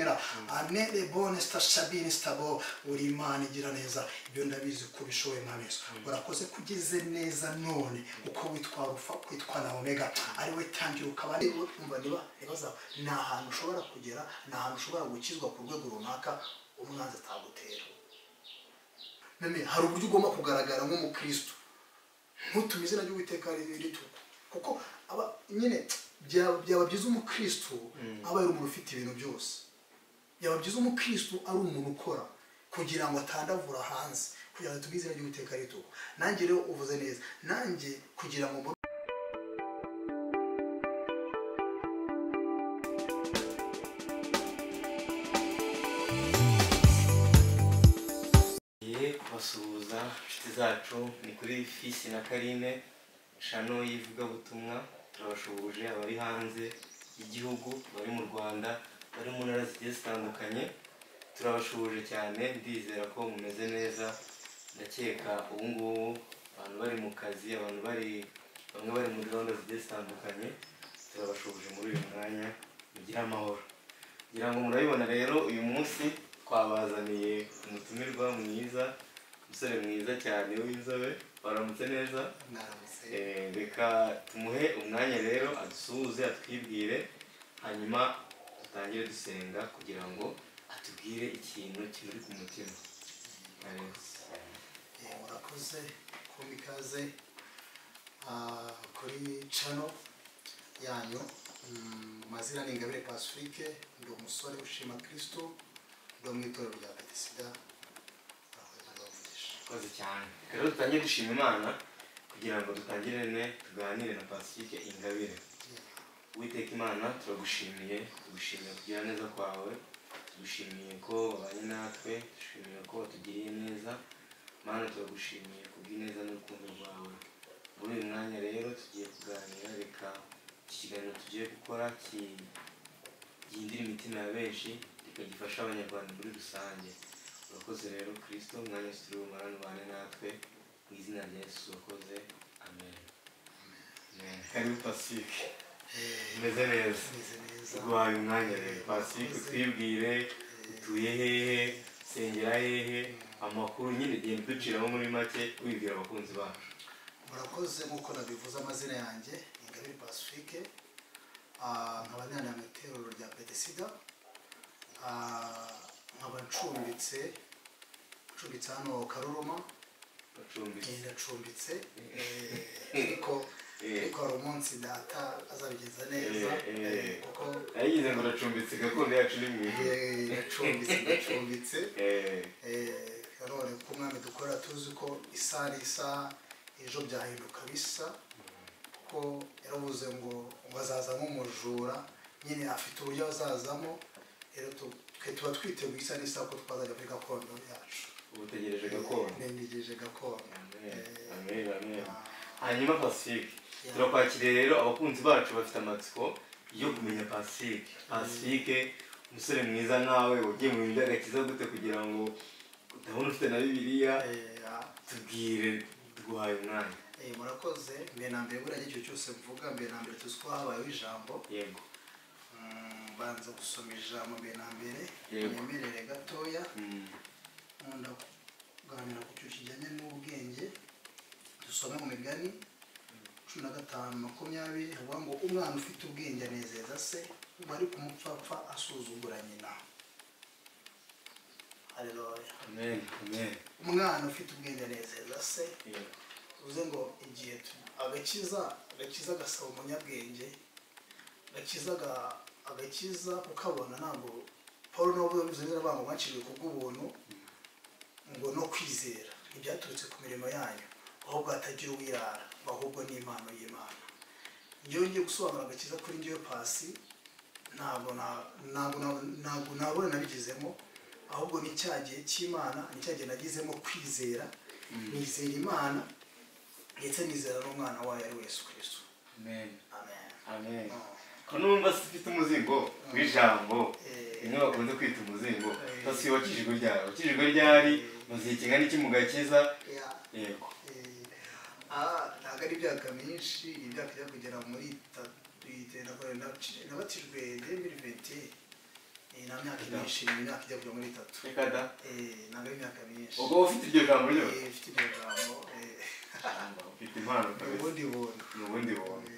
Anele bone sta sabine stabo uri Imana igira neza, ibyo ndabizi ko bishoboye Mwami Yesu. Urakoze kugeze neza none uko witwa Alpha kwitwa na Omega, ari we tangira ukaba umva niba nibaza nta hantu ushobora kugera, nta hantu ushobora gukizwa ku rwego runaka umwanzi atagutera. None hari uburyo ugomba kugaragara nk'umukristo ntutume izina ry'Uwiteka rituka, kuko aba nyine byaba byiza umukristo aba ari umuntu ufite ibintu byose. Byaba byiza umukristo ari umuntu ukora kugira ngo atandavura hanze, kugira ngo tubize izina ry'Uwiteka rituka. Nanjye rero uvuze neza, nanjye kugira ngo kubasuhuza inshuti zacu ni kuri Fisi na Karine shano y'ivugabutumwa. Turabashuhuje abari hanze y'igihugu, bari mu Rwanda, bari mu ntara zigiye zitandukanye, turabashuhuje cyane. Ndizera ko mumeze neza. Ndakeka ubu ngubu abantu bari mu kazi, abantu bari bamwe bari muri gahunda zigiye zitandukanye. Turabashuhuje muri uyu mwanya, mugire amahoro. Ngira ngo murabibona rero, uyu munsi twabazaniye umutumirwa mwiza, umusore mwiza cyane w'inzobe. Waramutse neza? Mwaramutse. Reka tumuhe umwanya rero adusuhuze, atwibwire, hanyuma dutangire dusenga kugira ngo atubwire ikintu kimuri ku mutima. Murakoze kumpa ikaze kuri channel yanyu. Amazina ni Ingabire Pacifique, ndi umusore ushima Kristo, ndi mu itorero rya Betesida. Murakoze cyane. Rero dutangire dushima Imana kugira ngo dutangirane tuganire na Pacifique Ingabire. Uwiteka Imana, turagushimiye, tugushimiye kugira neza kwawe, tugushimiye ko wabanye natwe, tugushimiye ko watugiriye neza. Mana, turagushimiye kubw'ineza n'urukundo rwawe. Muri uyu mwanya rero tugiye kuganira, reka iki kiganiro tugiye gukora gihindura imitima ya benshi, reka gifashe abanyarwanda muri rusange. Urakoze rero Kristo, umwanya turi bumarane ubane natwe mu izina rya Yesu urakoze, amen. Karibu Pacifique. Umeze neza? Tuguhaye umwanya rero Pacifique, utwibwire, utuye hehe, usengera hehe, amakuru nyine genda uduciramo muri make, wibwira abakunzi bacu. Murakoze. Nk'uko nabivuze, amazina yanjye ni Ingabire Pacifique, nkaba nari mu itorero rya Betesida, nkaba ncumbitse hano Karuruma. Ndacumbitse, ariko hari umunsi data azabigeza neza, kuko yagize ngo uracumbitse, gakondo yacu ni mu ijuru. Ndacumbitse. Nanone ko umwami dukora tuzi ko isaha n'isaha ejo byahinduka bisa, kuko yaravuze ngo azaza nk'umujura, nyine afite uburyo azazamo. Rero twe tuba twiteguye isaha n'isaha ko twazajya kuri gakondo yacu. Ubu utegereje gakondo? Ntegereje gakondo. Amen, amen. Hanyuma Pacifique, turakwakiriye rero. Abakunzi bacu bafite amatsiko yo kumenya Pacifique. Pacifique, umusore mwiza nkawe ugiye mu bintu by'agakiza gute kugira ngo utabona ufite na Bibiliya? Tubwire, tuguhaye umwanya. Murakoze. Mbere na mbere, buriya icyo cyose mvuga, mbere na mbere tuzi ko habayeho ijambo. Yego. Banza gusoma ijambo mbere na mbere, nyemerere gatoya. Nkunda kuganira ku kintu kijyanye n'ubwenge. Dusome mu Migani 15:20, havuga ngo umwana ufite ubwenge anezeza se, ariko umupfapfa asuzugura nyina. Haleluya. Amen, amen. Umwana ufite ubwenge anezeza se. Uze ngo igihe agakiza gasaba umunyabwenge, agakiza ukabona. Ntabwo Paul nawe yavuze neza ngo mwakiriwe kubw'ubuntu ngo no kwizera, ntibyaturutse ku mirimo yanyu, ahubwo hatagira uwirara, ahubwo ni impano y'Imana. Njyewe ngiye gusobanura agakiza kuri njyewe Pasi, ntabwo nabona nabigezemo, ahubwo ni cya gihe cy'Imana, ni cya gihe nagizemo kwizera, nizera Imana ndetse nizera n'umwana wayo ari Yesu Kristo. Amen. Amen. Amen. Ko numva ufite umuzingo w'ijambo, rimwe bakunze kwita umuzingo, Pasi wakijijwe ryari? Wakijijwe ryari? Muzihe kingana iki mu gakiza? Yego. Ntabwo ari imyaka myinshi, ni imyaka ijya kugera muri 3. Nabatijwe 2020, Nta myaka myinshi, ni imyaka ijya kujya muri 3. Reka da. Ntabwo ari imyaka myinshi. Ubwo ufite iryo jambo ryose? Ufite iryo jambo. Ufite impano kabisa. Ubundi buntu. Ni ubundi buntu.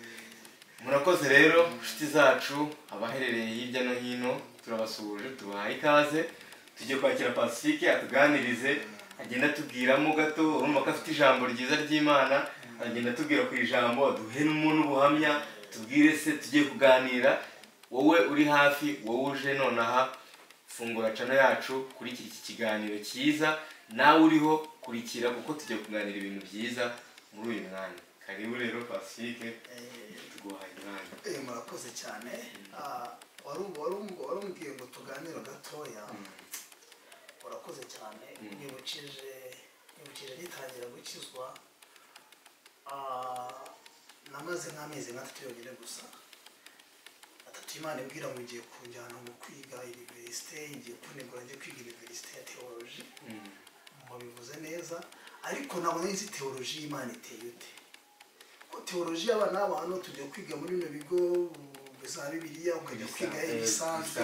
Murakoze rero inshuti zacu abaherereye hirya no hino, turabasuhuje, tubahaye ikaze. Tugiye kwakira Pacifique atuganirize, agenda atubwiramo gato. Urumva ko afite ijambo ryiza ry'Imana, agenda atubwira ku ijambo, aduhe n'ubuhamya, tubwire se tugiye kuganira. Wowe uri hafi, wowe uje nonaha, fungura channel yacu, kurikira iki kiganiro cyiza. Nawe uriho kurikira, kuko tugiye kuganira ibintu byiza muri uyu mwanya. Karibu rero Pacifique, tuguhaye umwanya. Murakoze cyane. Warumbwiye ngo tuganire gatoya. Urakoze cyane. Nibukije nitangira gukizwa, namaze nk'amezi 3 yonyine gusa. 3 Imana imbwira ngo igiye kunjyana mu kwiga universite, igiye kunegura njye kwiga universite ya theology. Mubivuze neza, ariko ntabwo nzi theology y'Imana iteye ute. Ko theology y'abana b'abantu tujya kwiga muri bino bigo za Bibiliya, ukajya kwiga ibisanzwe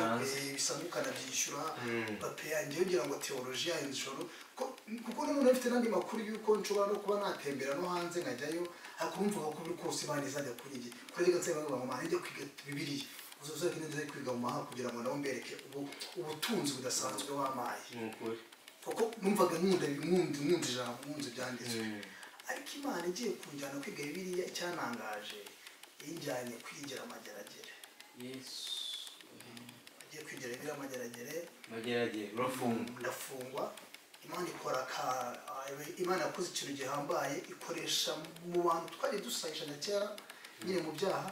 ukanabyishyura. Pape yanjye ugira ngo theology ya inshoro, kuko n'umuntu afite n'andi makuru y'uko nshobora no kuba natembera no hanze nkajyayo, ariko urumva ko biri kose Imana izajya kuri njye. Kuri reka nsenga ngo mama njye kwiga Bibiliya, uzazakina njye kwiga mu mahanga kugira ngo nabo mbereke ubutunzi budasanzwe wamaye. Kuko numvaga nkunda ijambo, nkunda ibyanditswe. Ariko Imana igiye kunjyana kwiga Bibiliya, icyanangaje injyanye kwigira amageragere. Yesu. Agiye kwigira Bibiliya amageragere. Mageragere urafungwa. Ndafungwa. Imana ikora Imana yakoze ikintu gihambaye, ikoresha mu bantu twari dusayishanya kera nyine mu byaha.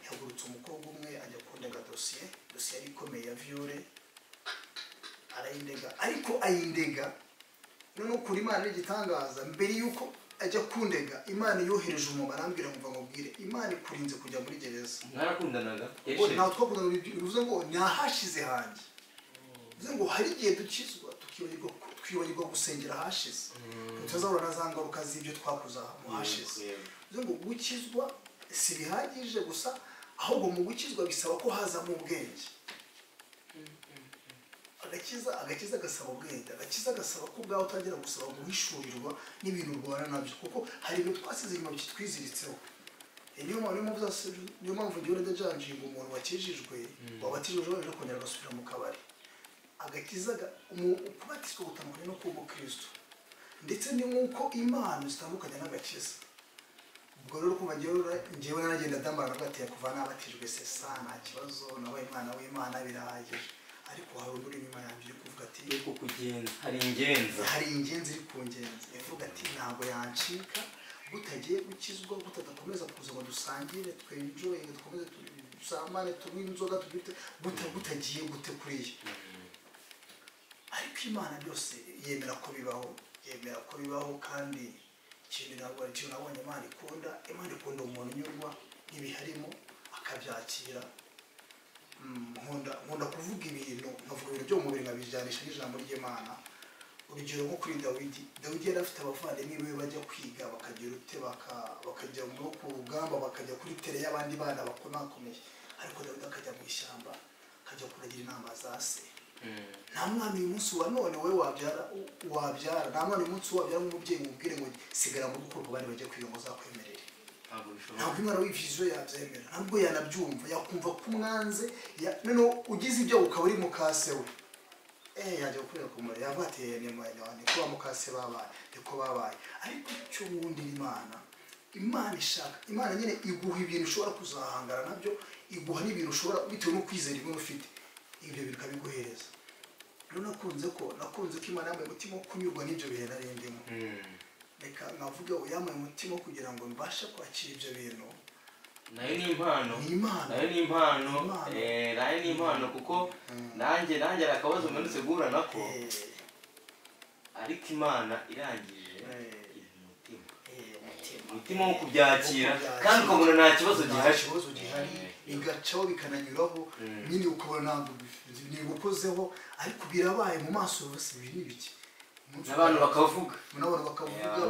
Yahagurutse umukobwa umwe ajya kundega dosiye yari ikomeye ya viole, arayindega. Ariko ayindega none ukuri Imana n'igitangaza, mbere yuko ajya kundega Imana yohereje umuntu arambwira ngo mubwire Imana ikurinze kujya muri gereza. Mwarakundanaga? Ntabwo twakundanaga, bivuze ngo nahashize hanjye. Bivuze ngo hari igihe dukizwa tukibagirwa gusengera ahashize, tutazahura na za ngaruka z'ibyo twakoze mu hashize. Bivuze ngo gukizwa si bihagije gusa, ahubwo mu gukizwa bisaba ko hazamo ubwenge. Agakiza gasaba ubwenge, agakiza gasaba ko ubwawe utangira gusaba guhishurirwa n'ibintu urwana nabyo, kuko hari ibintu twasize inyuma bitwiziritseho. Niyo mpamvu ngewe ndajanjinga umuntu wakijijwe, wabatijwe ejo kongera agasubira mu kabari. Agakiza kubatizwa gutandukanye no kuba umukristo, ndetse ni nk'uko impano zitandukanye n'agakiza. Ubwo rero kuva ngewe naragenda ndambara nagateye kuva nabatijwe sesa nta kibazo, nabaye umwana w'Imana birahagije. Ariko hari undi uri inyuma yanjye uri kuvuga ati yuko kugenza hari ingenza, hari ingenzi iri kungenza, ivuga ati ntabwo yancika butagiye gukizwa, butadakomeza kuza ngo dusangire twenjoyinge, dukomeze dusambane, tunywe inzoga, tugite butagiye gute kuriya. Ariko Imana byose yemera ko bibaho, yemera ko bibaho. Kandi ikintu nabonye Imana ikunda, Imana ikunda umuntu unyurwa n'ibiharimo akabyakira. Nkunda kuvuga ibintu, nkavuga ibintu byo mu mubiri nkabijyanisha n'ijambo ry'Imana. Urugero nko kuri Dawidi, Dawidi yari afite abavandimwe be bajya kwiga bakagira ute, bakajya ku rugamba, bakajya kuri tere y'abandi bana bakomakomeye, ariko Dawidi akajya mu ishyamba, akajya kuragira inama za se. Nta mwana uyu munsi wa none wowe wabyara, nta mwana uyu munsi wabyara nk'umubyeyi mubwire ngo sigara mu rugo abandi bajya kwiga ngo uzakwemerere. Ntabwo umwana w'iviziyo yabyemera, ntabwo yanabyumva, yakumva ko umwanze. Noneho ugize ibyo ukaba uri mukase we, yajya gukorera ku muriro, yavuga ati niko ba mukase babaye, niko babaye. Ariko icyo wundi Imana, Imana ishaka, Imana nyine iguha ibintu ushobora kuzahangana nabyo, iguha n'ibintu ushobora bitewe no kwizera ibintu ufite, ibyo bintu ikabiguhereza. Rero nakunze ko Imana yambaye umutima wo kunyurwa n'ibyo bihe nari ndimo. Reka nkavuga yambaye umutima kugira ngo mbashe kwakira ibyo bintu. Nayo ni impano, nayo ni impano, nayo ni impano, kuko nanjye hari akabazo mperutse guhura nako, ariko Imana irangije umutima, umutima wo kubyakira, kandi ukabona nta kibazo gihari, bigacaho bikananyuraho nyine, ukabona ntabwo ntibigukozeho, ariko birabaye mu maso yose. Ibi ni biki? N'abantu bakavuga,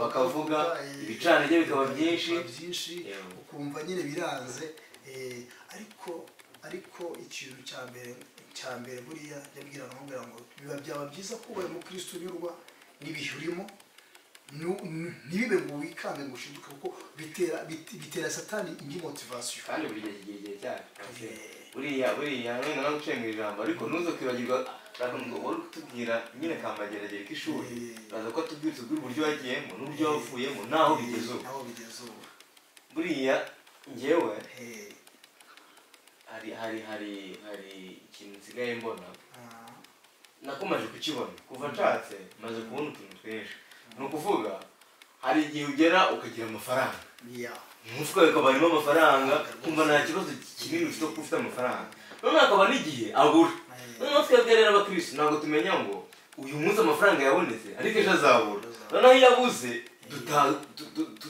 bakavuga, ibicaniro bikaba byinshi, ukumva nyine biranze. Ariko ikintu cya mbere Icya mbere buriya yabwira namubwira ngo biba byaba byiza kuba umukristo unyurwa n'ibihe urimo, ntibibe ngo wikange ngo ushiduke, kuko bitera Satani indi motivation. Kandi buri gihe kigira igihe cyacyo. Buriya wenda nawe uciye mu ijambo, ariko ntuze kwibagirwa ngo wari kutubwira nyine kamageragere k'ishuri, uraza ko tubwira uburyo wagiyemo n'uburyo wavuyemo n'aho bigeze ubu. N'aho bigeze ubu. Buriya njyewe hari ikintu nsigaye mbona, nakomeje kukibona kuva nshatse, maze kubona utuntu twinshi. Ni ukuvuga hari igihe ugera ukagira amafaranga, umufuka ukaba harimo amafaranga, kumva nta kibazo kinini ufite kuko ufite amafaranga. Noneho hakaba n'igihe abura. Noneho twebwe rero abakristo ntabwo tumenya ngo uyu munsi amafaranga yabonetse ariko ejo azabura. Noneho iyo abuze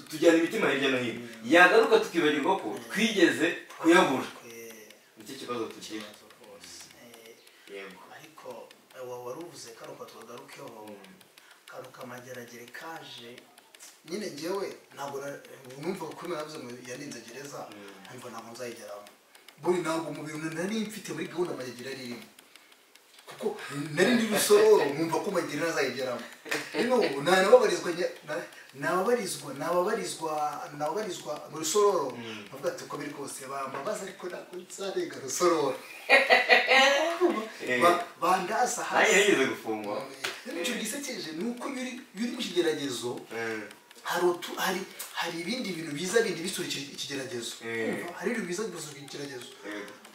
tujyana imitima hirya no hino, yagaruka tukibagirwa ko twigeze kuyabura. Nicyo kibazo tugira. Yego. Ariko wari uvuze kano twagarukeho, kano kamageragere kaje nyine. Njyewe ntabwo numvaga ko navuze ngo yaninze gereza, nkumva ntabwo nzayigeramo. Buri ntabwo mu bintu nari mfite muri gahunda Mageragere yari irimo, kuko nari ndi Rusororo, nkumva ko Mageragere ntazayigeramo. Noneho nababarizwa mu Rusororo, bavuga ati uko biri kose bambabaza, ariko ntabwo nzarenga Rusororo, bandaza hasi. Nanjye gufungwa. Icyo gisekeje ni uko iyo uri mu kigeragezo hari ibindi bintu biza bindi bisura ikigeragezo. Hari ibintu biza bisura ikigeragezo.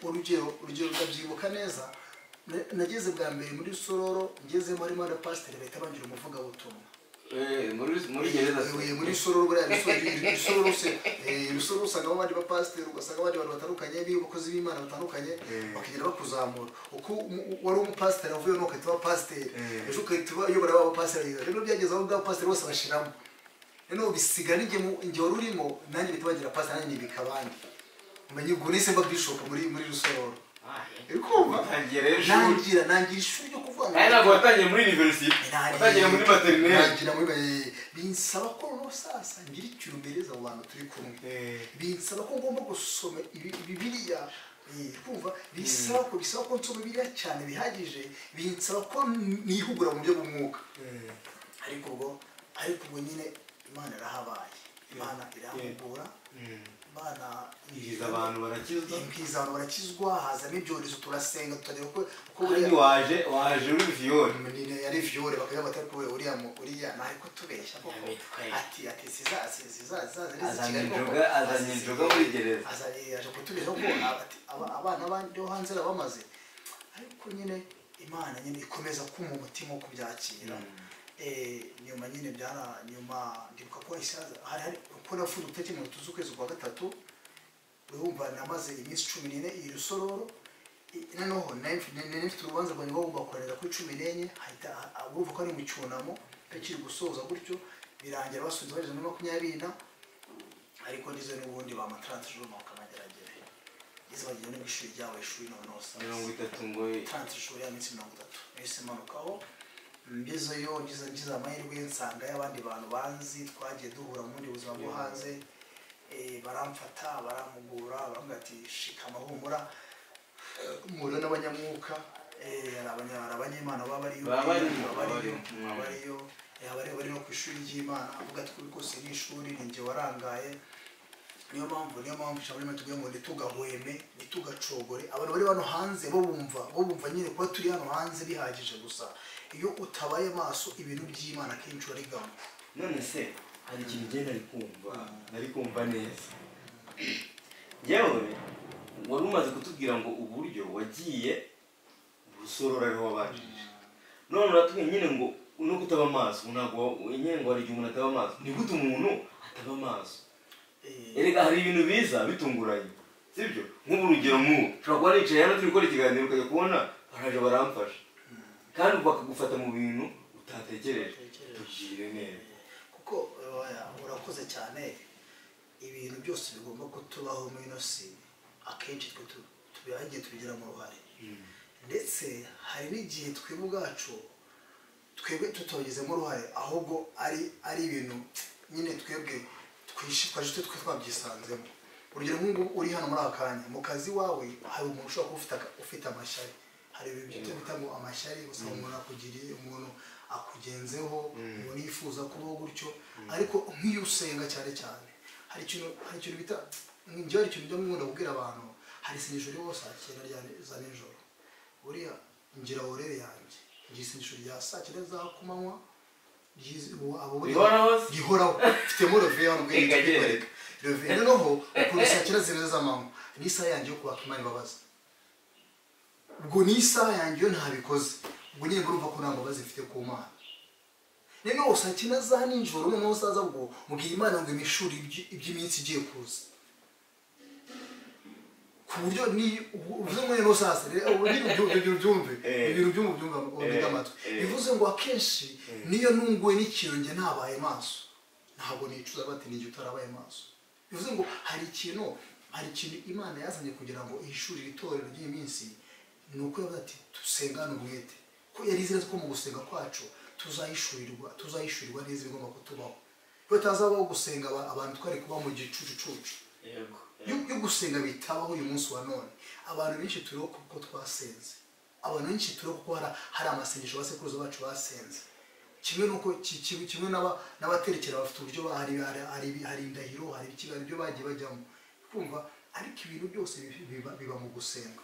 Urugero ndabyibuka neza, nageze bwa mbere muri Rusororo, ngezemo harimo na pasiteri, bahita bangira umuvugabutumwa. Muri gereza? Muri Rusororo. Buriya Rusororo se, Rusororo usangamo abandi bapasiteri, ugasanga abandi bantu batandukanye b'abakozi b'Imana batandukanye, bakagenda bakuzamura. Uko wari umupasiteri avuye nuko ugahita uba pasiteri, ejo ugahita uyobora ba bapasiteri. Rero byageze aho ngaho pasiteri bose bashiramo, noneho bisiga n'igihe wari urimo, nanjye bahita bagira pasiteri, nanjye nibika abandi. Umenye ubwo nahise mba bishop muri Rusororo. Nangira ishuri ryo kuvuga ngo ntabwo watangiye muri university, watangiye muri maternelle. Nangira muri, binsaba ko no sasa ngira ikintu mbereza abo bantu turi kumwe, binsaba ko ngomba gusoma Bibiliya, kumva bisaba ko nsoma Bibiliya cyane bihagije, binsaba ko nihugura mu buryo bw'umwuka. Ariko ubwo nyine Imana irahabaye, Imana irahugura, Imana ingiza abantu barakizwa, ingiza abantu barakizwa, hazamo ibyorezo, turasenga tutagira uko uriya waje uri viole, ni yari viole, bakajya batari ko uriya ntari kutubeshya koko, ati siza azanye injoga muri gereza, aje kutubeshya ko ati abana bandi ho hanze bamaze. Ariko nyine Imana nyine ikomeza kuma umutima wo kubyakira. Nyuma nyine byara nyuma ndibuka ko hari uko nafunze utariki 30 z'ukwezi kwa 3, urumva namaze iminsi 14 i Rusororo. Noneho nari mfite urubanza rwanjye bagomba korera kuri 14, hahita urumva ko ari mu cyunamo kiri gusoza gutyo, birangira basubiza bageze muri 20. Ariko ngeze n'ubundi ba matrante jours bakamageragere ngeze bagiye no ishuri ryabo, ishuri noneho 30 ngo 30 jours ya minsi 30 nahise manukaho. Ngezeyo ngize amahirwe nsanga y'abandi bantu banzi twagiye duhura mu bundi buzima bwo hanze, baramfata baramugura, barambwira ati shikama humura, mpura n'abanyamwuka, abanyemana baba bariyo bari no ku ishuri ry'Imana, avuga ati kuri kose ni ishuri, ni njye warangaye. Niyo mpamvu ijambo ry'Imana tubwira ngo ntitugahweme, ntitugacogore. Abantu bari hano hanze bo bumva nyine kuba turi hano hanze bihagije gusa. Iyo utabaye maso ibintu by'Imana kenshi urarigama. None se hari ikintu ngenda nari kumva neza. Yewe wari umaze kutubwira ngo uburyo wagiye Rusororo ariho wabanjirije, none uratubwiye nyine ngo no kutaba maso, ntabwo nyine ngo hari igihe umuntu ataba maso. Ni gute umuntu ataba maso? Erega hari ibintu biza bitunguranye, sibyo? Nk'ubu urugero nk'ubu ushobora kuba nicaye hano turi gukora ikiganiro, ukajya kubona baraje baramfasha, kandi bakagufata mu bintu utatekereje. Tugire neza kuko urakoze cyane. Ibintu byose bigomba kutubaho muri ino si akenshi twe tubihagiye tubigiramo uruhare, ndetse hari n'igihe twebwe ubwacu twebwe tutabigizemo uruhare, ahubwo ari ibintu nyine twebwe twaje twe twabyisanzemo. Urugero nk'ubu uri hano muri aka kanya mu kazi wawe, hari umuntu ushobora kuba ufite amashyari, Hari ibintu bita ngo amashyari, gusa umuntu akugiriye, umuntu akugenzeho, umuntu yifuza kubaho gutyo. Ariko nk'iyo usenga cyane cyane, hari ikintu bita, njyewe hari ikintu njya nkunda kubwira abantu, hari isengesho ryo saa cyenda za nijoro. Buriya ngira orere yanjye, ngira isengesho rya saa cyenda za kumanywa rihoraho, mfitemo reve hano bwenge reve. Noneho ukuntu saa cyenda zimeze z'amanywa ni isaha yanjye yo kubaka Imana imbabazi. Ubwo ni isaha yanjye iyo ntabikoze, ubwo nyine urumva ko nta mbabazi mfite ku Mana. Noneho saa cyenda za nijoro, noneho saza ubwo mubwira Imana ngo imishuri iby'iminsi igiye kuza, ku buryo ni uvuze ngo noneho sasa byumve ibintu byumva utega amatwi. Bivuze ngo akenshi niyo nunguwe n'ikintu njye ntabaye maso, ntabwo nicuza bati nijye utarabaye maso. Bivuze ngo hari ikintu Imana yazanye kugira ngo ihishurire itorero ry'iminsi, ni uko yavuze ati dusengane umwete, ko yari izi ko mu gusenga kwacu tuzahishurirwa neza ibigomba kutubaho. Iyo tazabaho gusenga abantu twari kuba mu gicucucucu. Yo gusenga bitabaho uyu munsi wa none. Abantu benshi turiho kuko twasenze, abantu benshi turiho kuko hari amasengesho basekuruza bacu basenze. Kimwe nuko kimwe n'abaterekera bafite uburyo hari indahiro, hari ikiganiro byo bagiye bajyamo kumva. Ariko ibintu byose biba mu gusenga,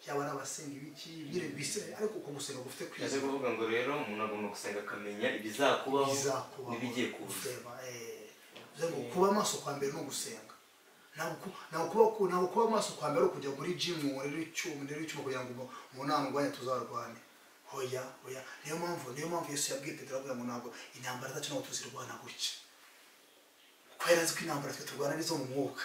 yaba ari abasenga ibiki nyine bise, ariko uko gusenga gufite kwizera. Kuvuga ngo rero umuntu agomba gusenga akamenya ibizakubaho n'ibigiye kuza. Ngo kuba amaso kwa mbere no gusenga, ntabwo kuba amaso kwa mbere kujya muri gym ngo rero icyuma kugira ngo mu ntangwanya tuzarwane. Oya oya, niyo mpamvu Yesu yabwiye Petero avuga ngo ntabwo intambara zacu ntabwo tuzirwana gutya, kuko yari azi ko intambara twe turwana ari izo mu mwuka.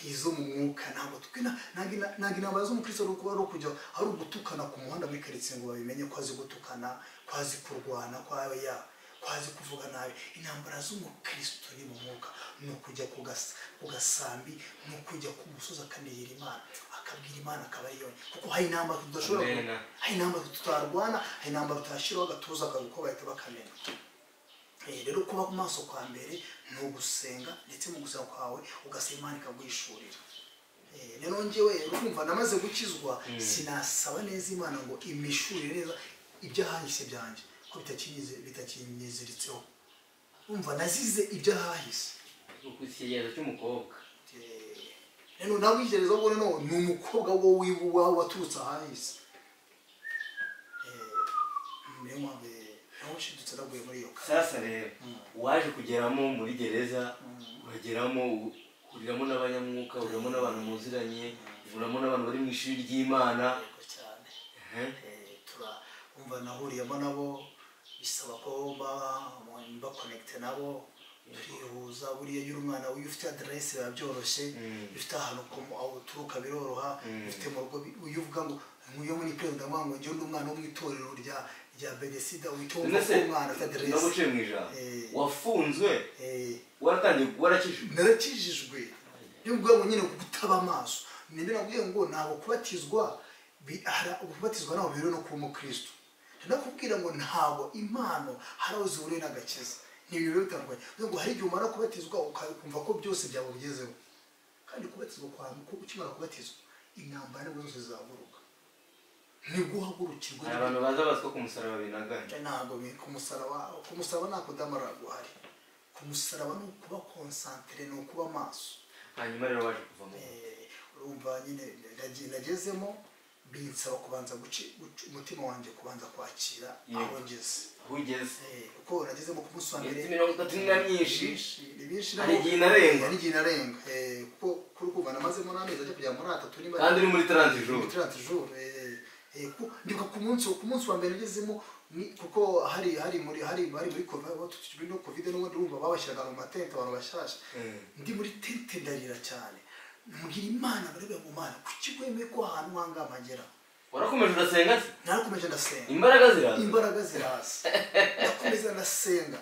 Izo mu mwuka ntabwo ntabwo intambara z'umukristo ari ukuba ari ukujya ari ugutukana ku muhanda muri karitsiye ngo babimenye ko azi gutukana, ko azi kurwana, ko azi kuvuga nabi. Intambara z'umukristo ni mu mwuka, ni ukujya ku gasambi, ni ukujya ku musozi akanegera Imana, akabwira Imana akaba ari yonyine. Kuko hari intambara tudashobora, hari intambara tutarwana, hari intambara tutashyiraho agatuza kuko bahita bakamena. Rero kuba ku maso kwa mbere ni ugusenga, ndetse mu gusenga kwawe ugasaba Imana ikaguhishurira. Rero njyewe urumva namaze gukizwa, sinasaba neza Imana ngo imishurire neza ibyahahise byanjye, ko bitakinyiziritseho. Urumva nazize ibyahahise. Ikigereranyo cy'umukobwa. Rero nawe ikigereranyo ubwo noneho ni umukobwa wowe waturutse ahahise. Niyo mpamvu Sasa rero waje kugeramo muri gereza, urageramo uhuriramo n'abanyamwuka, uhuriramo n'abantu muziranye, uhuriramo n'abantu bari mu ishuri ry'Imana. Umva nahuriyemo nabo, bisaba ko mba connect nabo, turihuza. Buriya iyo uri umwana iyo ufite aderesi biba byoroshye, ufite ahantu uturuka biroroha, ufite mu rugo. Iyo uvuga ngo nk'uyo muri perezida ngo njyewe ndi umwana wo mu itorero rya Benesida, uhita wumva ko umwana afite aderesi. Ndaguciye mu ijambo, wafunzwe waratangiye warakijijwe? Narakijijwe. Niyo mvuga ngo nyine kutaba amaso, nibyo nakubwiye ngo ntabwo kubatizwa ntabwo bihuriye no kuba umukristo. Ndakubwira ngo ntabwo impano hari aho zihuriye n'agakiza, ni ibintu bitandukanye. Ngo hari igihe umara kubatizwa ukumva ko byose byaba ugezeho, kandi kubatizwa kwawe ukimara kubatizwa intambara nibwo zose zizahaguruka, nibwo uhagurukirwa. Hari abantu baza bazi ko ku musaraba binaganye. Ntabwo ku musaraba nta kudamarara guhari. Ku musaraba ni ukuba konsantere, ni ukuba maso. Hanyuma rero waje kuvamo. Urumva nyine nagezemo binsaba kubanza umutima wanjye kubanza kwakira aho ngeze. Kuko nagezemo ku munsi wa mbere 30 na myinshi, hari igihe narenga. Kuko kuri kuva namazemo n'amezi ajya kugera muri 3 niba kandi uri muri 30 jours. 30 jours. Ndiko ku munsi wa mbere nagezemo, kuko hari muri Covid, no Covid n'ubundi urumva babashyiraga mu matente abantu bashyashya. Ndi muri tente ndarira cyane, mbwira Imana, barebe mu Mana kuki wemeye ko ahantu hangamagera. Warakomeje urasenga se? Narakomeje ndasenga. Imbaraga ziraza. Imbaraga ziraza. Ndakomeza ndasenga,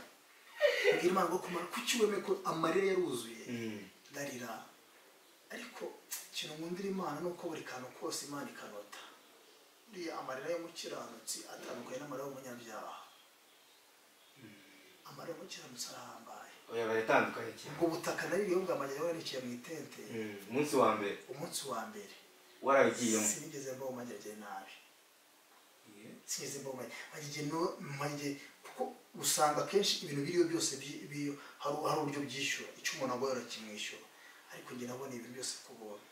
mbwira Imana ngo kumara kuki wemeye ko amarira yaruzuye. Ndarira. Ariko ikintu nkundira Imana ni uko buri kantu kose Imana ikanota. Buriya amarira y'umukiranutsi atandukanye n'amarira y'umunyabyaha. Amarira y'umukiranutsi arahambaye. Oya baratandukanye cyane. Ubwo butaka naririyeho bwamagera niciye mu itente. Umunsi wa mbere. Umunsi wa mbere. Waragiyemo. Sinigeze mba mu Mageragere nabi. Sinigeze mba mu Mageragere, kuko usanga akenshi ibintu biriyo byose hari uburyo byishyura, icyo umuntu agoye arakimwishyura. Ariko njye nabona ibintu byose ku buntu.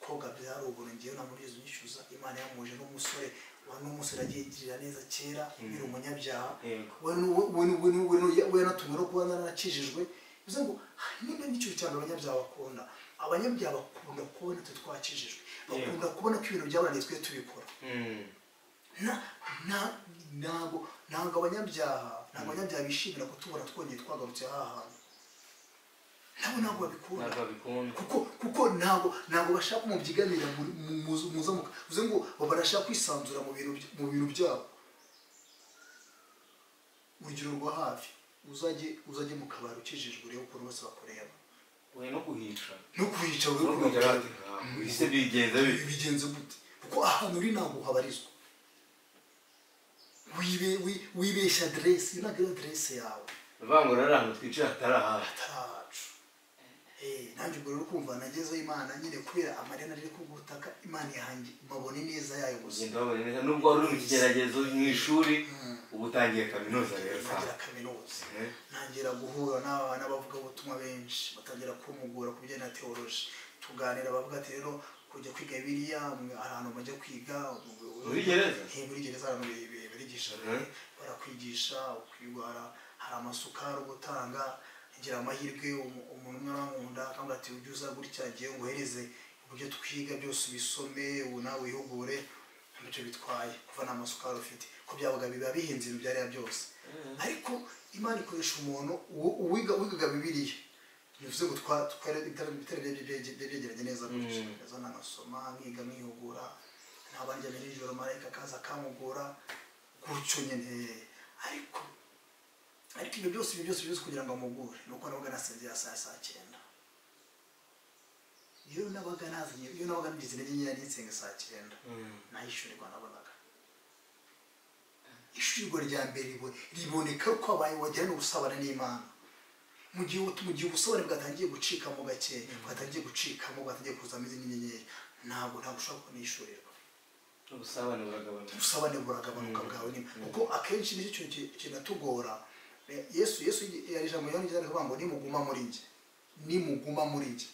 Koga byari ubuntu, ngewe nta muri nyishyuza. Imana yamuje n'umusore wa n'umusore agiye igirira neza kera, biri umunyabyaha. We natumwe no kuba narakijijwe. Bivuze ngo niba nicyo cyane abanyabyaha bakunda, abanyabyaha bakunda kubona twe twakijijwe, bakunda kubona ko ibintu byabananiye twe tubikora. Ntabwo abanyabyaha bishimira kutubona twongeye twagarutse aha hantu. Nabo ntabwo babikunda, kuko ntabwo bashaka kumubyiganira muza, bivuze ngo barashaka kwisanzura mu bintu byabo. Urugero rwa hafi, uzajye mu kabari ukijijwe urebe ukuntu bose bakureba. We no kuhica, ese bigenze gute? Kuko ahantu uri ntabwo habarizwa. Wibeshya aderesi, ntabwo ari aderesi yawe. Bavuga ngo rero ahantu twicara hatari ahacu. Nanjye ubwo rero kumva nagezeho Imana nyine kubera amarira nari ku butaka, Imana yanjye mbabone neza yayo gusa. Nubwo wari uri mu kigeragezo mu ishuri, ubu utangiye kaminuza rero. Ntangira kaminuza, ntangira guhura n'abavugabutumwa benshi, batangira kumugura ku bijyanye na teoloji. Tuganira, bavuga ati rero kujya kwiga Bibiliya, ahantu bajya kwiga muri gereza, muri gereza ahantu bigisha, barakwigisha ukwigwara, hari amasukari gutanga. Ngira amahirwe umuntu umwe arankunda akambwira ati ujye uza gutya ngiye nguhereze uburyo twiga byose ubisome, ubu nawe wihugure, ntacyo bitwaye kuva nta masukari ufite, ko byabaga biba bihenze ibintu byariya byose. Ariko Imana ikoresha umuntu wigaga Bibiliya, bivuze ngo byegeranye neza gutya, neza nanasoma nkiga nkihugura, ntabanjyanye nijoro marayika akaza akamugura gutyo nyine. Ariko ibyo byose kugira ngo amugure nuko nabaga nasinzira saa 9. Iyo nabaga nazanye, iyo nabaga ngize intege nkeya nitsenga saa 9, nahishurirwa nabonaga. Ishurirwa rya mbere riboneka ko abaye wagirana ubusabane n'Imana. Mu gihe ubusabane bwatangiye gucikamo gake, bwatangiye gucikamo, bwatangiye kuzamo izindi nyenyeri, ntabwo ushobora kubona ishurirwa. Ubusabane buragabanuka bwawe nyine, kuko akenshi nicyo kintu kinatugora. Yesu yari ijambo yongera kuvuga ngo nimuguma muri njye, nimuguma muri njye,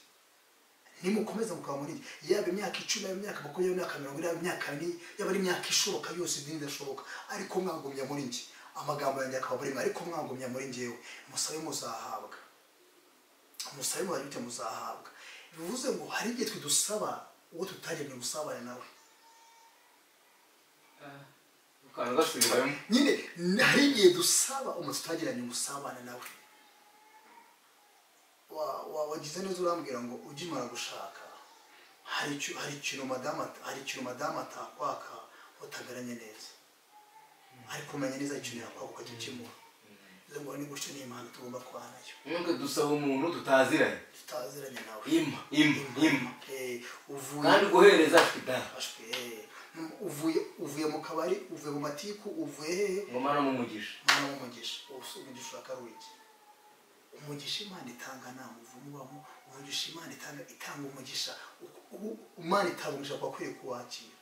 nimukomeza mukaba muri njye, yaba imyaka 10, yaba imyaka 20, imyaka 40, yaba imyaka 40, yaba ari imyaka ishoboka yose idini idashoboka, ariko mwagumya muri njye, amagambo yanjye akaba muri mwe, ariko mwagumya muri njyewe, musabe muzahabwa, musabe muzajya muzahabwa. Bivuze ngo hari igihe twe dusaba uwo tutagiranye ubusabane nawe. Nyine hari igihe dusaba umuntu tutagiranye ubusabane nawe. Wagize neza urambwira ngo ugimara gushaka hari ikintu madamu atakwaka utagaranye neza, ariko umenya neza ikintu yakwaka ukajya ukimuha. Bivuze ngo ni gutyo n'Imana tugomba kubana nayo. Nubwo dusaba umuntu tutaziranye nawe, ima kandi guhereza uvuye mu kabari, uvuye mu matiku, uvuye hehe, ngo Mana mumugisha, Mana mumugisha. Umugisha urakara iki? Umugisha Imana itanga nta muvumo ubamo. Umugisha Imana itanga umugisha. Imana itanga umugisha kwa kwiriye kuwakira.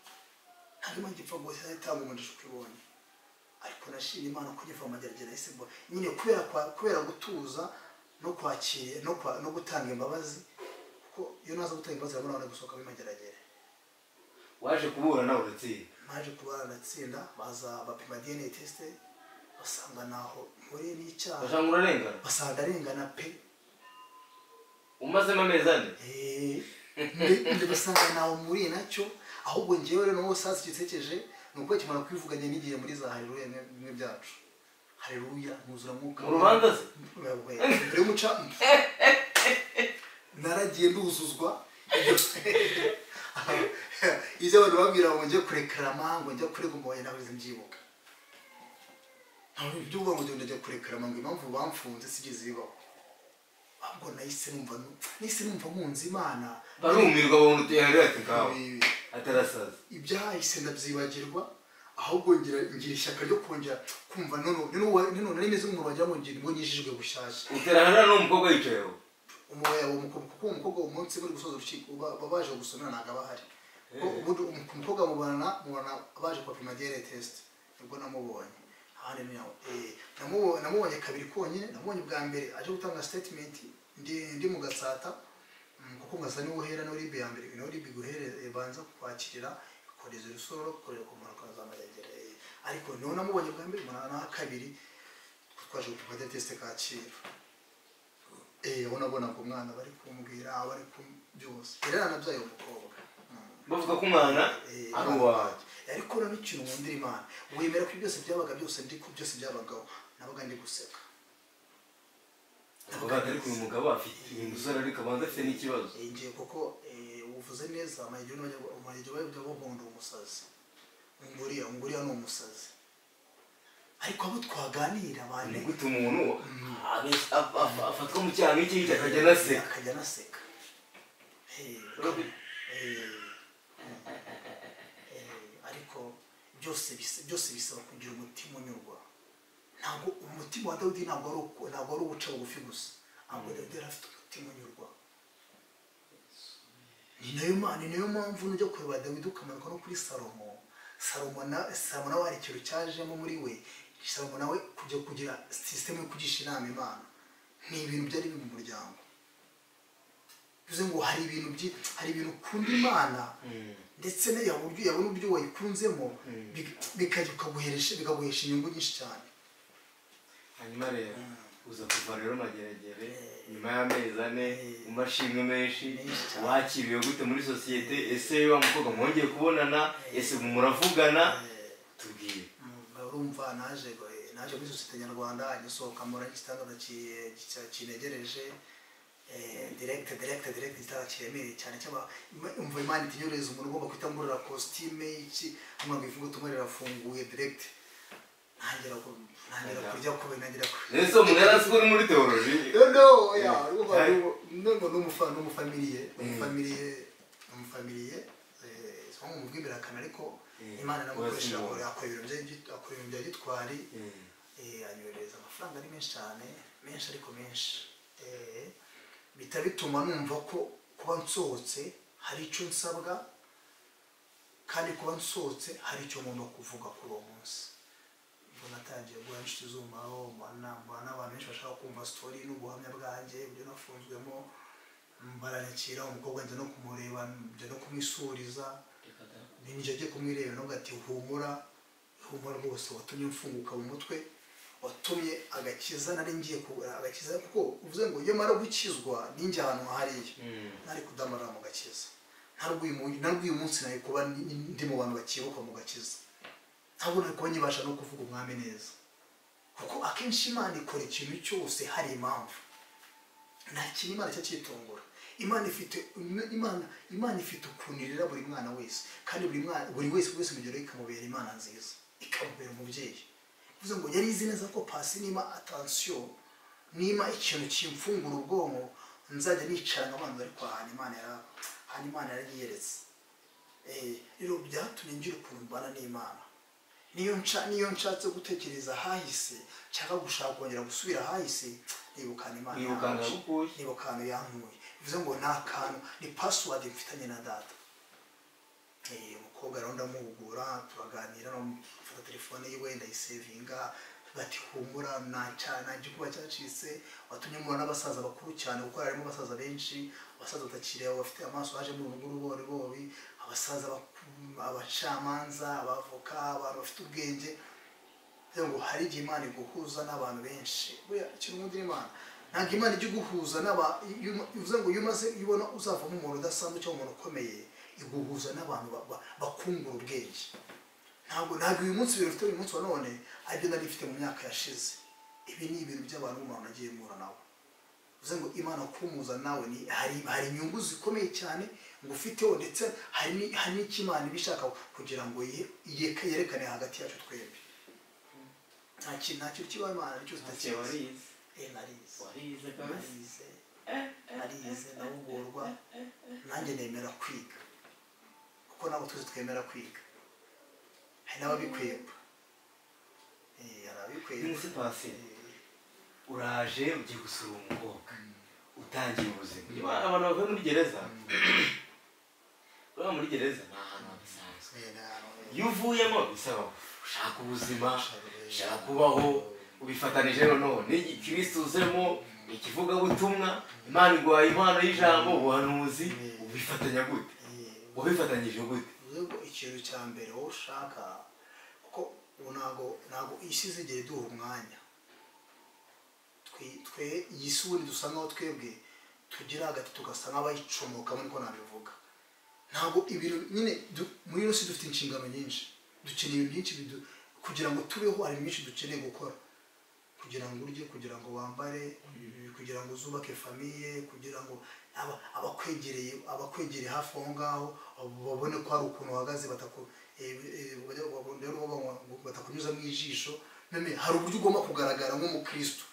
Ntabwo Imana ipfa gusa itanga umugisha uko ibonye. Ariko nashimye Imana ko ngiva amageragere yahise nyine kubera gutuza no kwakira no gutanga imbabazi, kuko iyo naza gutanga imbabazi urabona gusohoka bimageragere. Waje kubura nawe uratsinda. Naje kubura ndatsinda, baza bapima DNA test basanga naho mpuriye n'icyaha. Basanga urarengana. Basanga arengana pe. Umazemo amezi 4? Basanga naho mpuriye nacyo, ahubwo njyewe rero n'uwo sasa gisekeje nuko kimara kwivuganye n'igihe muri za haleluya bimwe byacu. Haleluya ntuzura mwuka. Mu rubanza se? Mbere y'umuca naragiye nduzuzwa. Ibyo abantu babwira ngo njye kurekarama, ngo njye kurega umuhoye, nawe mbyibuka. Ntabwo ibyo uvuga ngo njye kurekarama ngo impamvu bamfunze sigeze bibaho. Ahubwo nahise numva nkunze Imana. Barumirwa babona utuye hariya ati ngaho atarasaza. Ibyahise ndabyibagirwa, ahubwo ngira ishyaka ryo kongera kumva none nari meze nk'umuntu wagira ngo ngo nyijijwe bushyashya. Uterana n'umukobwa yicayeho. Umuhoya uwo mukobwa, kuko umukobwa uwo munsi bari gusoza urukiko babaje gusomera ntabwo aba ahari. Ubundi umukobwa mubonana baje kupima DNA test, nibwo namubonye. Ahandi namubonye kabiri konyine. Namubonye bwa mbere aje gutanga statement ndi mu Gatsata, kuko ngasa niwo uhera no ribe ya mbere, no ribe guhere banza kwakirira ikoreza urusoro korera ku muntu kaza amajyagere. Ariko no namubonye bwa mbere, mbona na kabiri twaje gupima DNA test Kacyiru. Aho nabonaga umwana bari kumbwira bari byose rero nabyaye umukobwa. Bavuga ko umwana ari uwawe, ariko rero n'ikintu nkundira Imana, wemera ko byose byabaga byose ndi ko byose byabagaho, nabaga ndi guseka. Ariko uyu mugabo afite uyu musore ariko abanza afite n'ikibazo. Ngiye kuko uvuze neza amahirwe bayobya bobondo umusazi. Nguriya ni umusazi. Ariko abo twaganira bane gute umuntu afatwa mu cyaha nk'iki akajya anaseka. Akajya anaseka. Ariko byose bisaba kugira umutima unyurwa. Ntabwo umutima wa Dawidi ntabwo ari uwuca bugufi gusa, ahubwo Dawidi yari afite umutima unyurwa. Ni nayo mpamvu nujya kureba Dawidi ukamanuka no kuri Salomo. Salomo nawe hari ikintu cyajemo muri we. Salomo nawe kujya kugira system yo kugisha inama Imana ni ibintu byari biri mu muryango. Bivuze ngo hari ibintu ukunda Imana ndetse yabona uburyo wayikunzemo bikaguhesha inyungu nyinshi cyane. Hanyuma rero uza kuva rero Mageragere nyuma y'amezi 4 mu mashimwe menshi, wakiriwe gute muri sosiyete? Ese wa mukobwa mwongeye kubonana? Ese muravugana? Tubwire. Urumva naje muri sosiyete nyarwanda, ngisohoka mbona igitanda kinegereje direct igitanda kiremereye cyane cyaba umva Imana itinyoreza umuntu ugomba kwita ngurira costume iki amwe ivuga tumwe rirafunguye direct. Ntangira kurya kube ntangira ku. Nese umuntu yari uri muri theology? No, ya, urumva n'umufamiliye so mubwibira kana, ariko Imana namukoresha akora ibintu bya gitwari. Anyohereza amafaranga ari menshi cyane, menshi ariko menshi. Bita bituma numva ko kuba nsohotse hari icyo nsabwa, kandi kuba nsohotse hari icyo ngomba kuvuga kuri uwo munsi. Natangiye guha inshuti z'umumaro, mbona abantu benshi bashaka kumva story n'ubuhamya bwanjye, uburyo nafunzwemo, baranyakira. Umukobwa njya no kumureba, njya no kumwisuriza, ninjye agiye kumwireba nubwo ati humura rwose, watumye mfunguka mu mutwe, watumye agakiza nari ngiye agakiza, kuko uvuze ngo iyo mara gukizwa ninjye ahantu hariya nari kudamarara mu gakiza, ntabwo uyu munsi nari kuba ndi mu bantu bakibuka mu gakiza, ntabwo nari kuba nyibasha no kuvuga umwami neza, kuko akenshi Imana ikora ikintu cyose hari impamvu. Nta kintu Imana cyitungura. Imana ifite ukuntu irera buri mwana wese, kandi buri wese mu gihe ikamubera Imana nziza, ikamubera umubyeyi. Bivuze ngo yari izi neza ko pasi nima attention, nima ikintu kimfungura ubwonko, nzajya nicara nk'abantu bari kwa ahantu Imana yarayiyeretse. Rero byatumye ngira ukuntu mbana n'Imana. Niyo nshatse gutekereza hahise, nshaka gushaka kongera gusubira hahise, nibukana Imana nibukana yankuye. Bivuze ngo nta kantu, ni password mfitanye na data. Umukobwa rero ndamuhugura, turaganira, mfata telefone yiwe ndayisevinga, bati humura nta gikuba cyacitse, watumye mpura n'abasaza bakuru cyane, kuko harimo abasaza benshi, abasaza batakireba bafite amaso aje mu ruguru, abasaza abacamanza, abavoka, abantu bafite ubwenge. Ngo hari igihe Imana iguhuza n'abantu benshi. Buriya ikintu nkundira Imana, ntabwo Imana ijya iguhuza bivuze ngo iyo umaze ubona uzavamo umuntu udasanzwe cyangwa umuntu ukomeye, iguhuza n'abantu bakungura ubwenge. Ntabwo uyu munsi ibintu ufite uyu munsi wa none aribyo nari mfite mu myaka yashize. Ibi ni ibintu by'abantu umuntu agiye mpura nabo. Bivuze ngo Imana kumuza nawe ni hari inyungu zikomeye cyane ngo ufiteho, ndetse hari n'icyo Imana iba ishaka kugira ngo yerekane hagati yacu twembi. Nta kintu kibaho Imana cyose utakizi. Narize ndahugurwa, nanjye nemera kwiga, kuko nabo twese twemera kwiga. Hari n'ababikweba. Hari ababikweba. None se Pasi, uraje ugiye gusura umukobwa utangiye ubuzima. Abantu bavuye muri gereza Uriya muri gereza ni ahantu hadasanzwe. Iyo uvuyemo bisaba ushaka ubuzima, ushaka kubaho, ubifatanije noneho n'igikristo uzemo, ikivugabutumwa, Imana iguhaye impano y'ijambo, ubuhanuzi, ubifatanya gute? Wabifatanyije gute? Ubwo ikintu cya mbere wowe ushaka, kuko ubu ntago isi izigera iduha umwanya. Twe iyi si ubundi dusa nkaho twebwe tugira hagati tugasa nk'abayicomokamo, niko nabivuga. Ntabwo ibintu nyine muri ino si dufite inshingano nyinshi, dukeneye ibintu byinshi kugira ngo tubeho. Hari byinshi dukeneye gukora kugira ngo urye, kugira ngo wambare, kugira ngo uzubake famille, kugira ngo abakwegereye hafi aho ngaho babone ko hari ukuntu uhagaze, batakunyuza mu ijisho. None hari uburyo ugomba kugaragara nk'umukristo,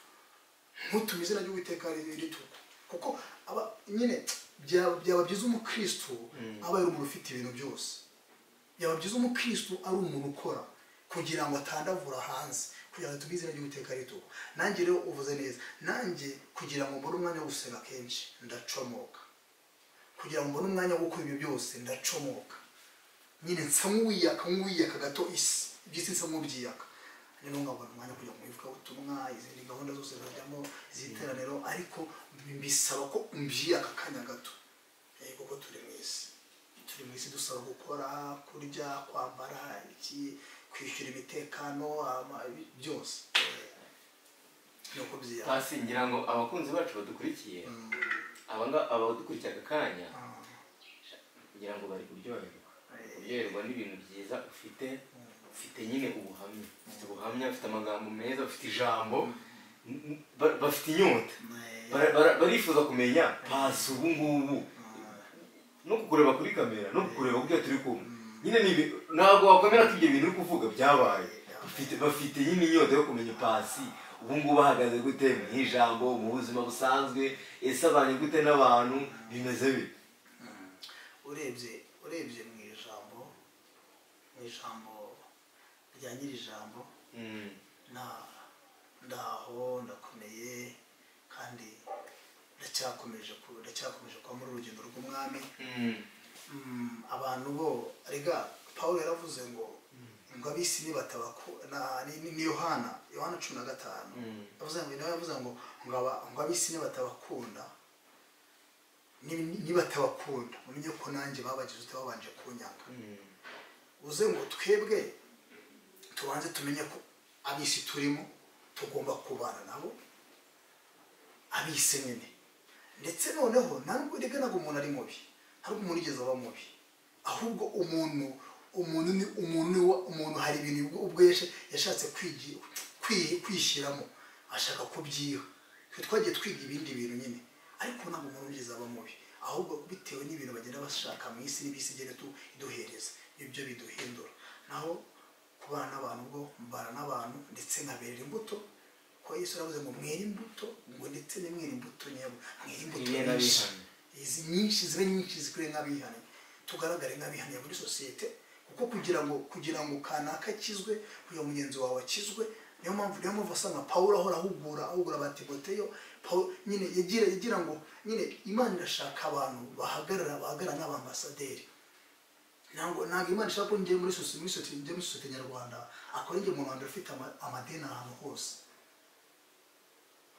ntutume izina ry'Uwiteka rituku, kuko aba nyine byaba byiza umukristo aba ari umuntu ufite ibintu byose. Byaba byiza umukristo ari umuntu ukora kugira ngo atandavura hanze, kugira ngo tubize izina ry'Uwiteka rituku. Nanjye rero uvuze neza, nanjye kugira ngo mbone umwanya wo gusenga kenshi ndacomoka, kugira ngo mbone umwanya wo gukora ibyo byose ndacomoka nyine, nsa nk'uwiyaka gato isi, iby'isi nsa nk'ubyiyaka. Rero nkabona umwanya kujya mu ivugabutumwa, izindi gahunda zose zajyamo iz'iteraniro, ariko bisaba ko mbyiyaka akanya gato. Kuko turi mu isi, turi mu isi dusaba gukora, kurya, kwambara, iki, kwishyura imitekano, byose ni uko byiyaka. Pasi, ngira ngo abakunzi bacu badukurikiye, abadukurikiye aka kanya, ngira ngo bari kuryoherwa n'ibintu byiza ufite. Ufite nyine ubuhamya, ufite ubuhamya, ufite amagambo meza, ufite ijambo, bafite inyota, barifuza kumenya Pasi ubu ngubu, no kukureba kuri kamera, no kukureba kubyo turi kumwe nyine. Ntabwo wakwemera ko ibyo bintu uri kuvuga byabaye. Bafite nyine inyota yo kumenya Pasi ubu ngubu ahagaze gute mu ijambo, mu buzima busanzwe, ese abanye gute n'abantu, bimeze bite? Urebye mu ijambo rya nyiri ijambo, ndaho ndakomeye kandi ndacyakomeje kuba muri urugendo rw'umwami. Abantu bo rega Paulo yaravuze ngo ab'isi nibatabako, ni Yohana 15 yavuze ngo, nawe yavuze ngo ab'isi nibatabakunda, nibatabakunda mumenye ko nanjye babagize ute, babanje kunyanga. Uze ngo twebwe tubanze tumenye ko ab'isi turimo tugomba kubana nabo, ab'isi nyine. Ndetse noneho ntabwo rega ntabwo umuntu ari mubi, ntabwo umuntu yigeze aba mubi, ahubwo umuntu hari ibintu ubwo yashatse kwishyiramo, ashaka kubyiha. Twe twagiye twiga ibindi bintu nyine, ariko ntabwo umuntu yigeze aba mubi, ahubwo bitewe n'ibintu bagenda bashaka mu isi n'ibisi igenda iduhereza, ibyo biduhindura. Naho kubana n'abantu, ubwo mbana n'abantu ndetse nkaberera imbuto, ko Yesu yaravuze ngo mwere imbuto, ngo ndetse nimwere imbuto nyabo, mwere imbuto nyinshi, izi nyinshi zibe nyinshi zikure nk'abihane, tugaragare nk'abihane muri sosiyete. Kuko kugira ngo kanaka akizwe, kugira ngo mugenzi wawe akizwe, niyo mpamvu asanga Paulo ahora ahugura ba Timoteyo. Paulo nyine yagira ngo nyine Imana irashaka abantu bahagarara nk'abambasaderi. Ntabwo Imana ishaka ko njye muri sosiyete nyarwanda akora njye mu Rwanda ufite amadeni ahantu hose,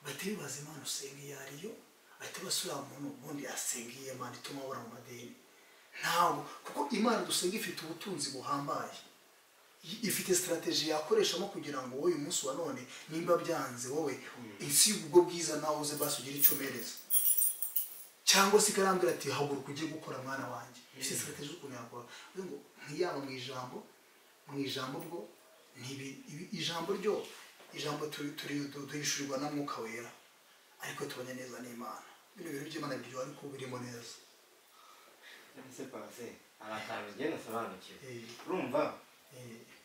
bahita bibaza Imana usenga iyo ariyo, bahita basubira umuntu ubundi asenga iyo Imana ituma abura mu madeni. Ntabwo, kuko Imana dusenga ifite ubutunzi buhambaye, ifite strategy yakoreshamo kugira ngo wowe uyu munsi wa none nimba byanze wowe isi ubwo bwiza nawe uze basi ugire icyo umereza, cyangwa se ikarambwira ati haguruka ujye gukora mwana wanjye. Ifite strategy ukuntu yakora ngo ntiyaba mu ijambo bwo ijambo ryo ijambo duhishurirwa na Mwuka Wera, ariko tubanye neza n'Imana. Bino bintu by'Imana biryo ariko birimo neza. Ese Pasi hari akantu njye nasobanukiwe. Urumva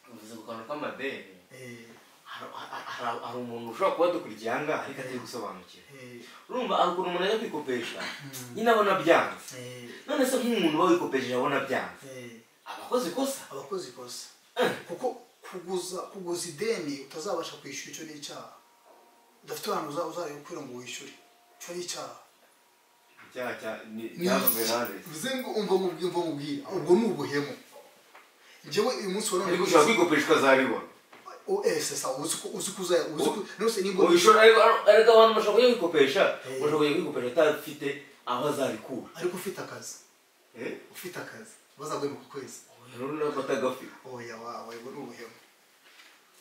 uvuze ku kantu k'amadeni, hari umuntu ushobora kuba dukurikiye aha ngaha ariko atari gusobanukirwa. Urumva hari ukuntu umuntu ajya kwikopesha nyine abona byanze. None se nk'umuntu uba wikopesheje abona byanze, abakoze ikosa? Abakoze ikosa, kuko kuguza ideni utazabasha kwishyura icyo ni icyaha. Udafite ahantu uzareba ngo wishyure, icyo ni icyaha. Icyaha cya cyavuzwe nande? Bivuze ngo umva mubwira ubwo ni ubuhemu. Njyewe uyu munsi wa none ariko ushobora kwikopesha ukazabibona. Sa uzi ko nose nimba ubishora, ariko abantu bashobora kujya kwikopesha, bashobora kujya kwikopesha atafite aho azabikura. Ariko ufite akazi. Ufite akazi bazaguhemba ku kwezi. Rero batagafite. Oya wawe, ubwo ni ubuhemu.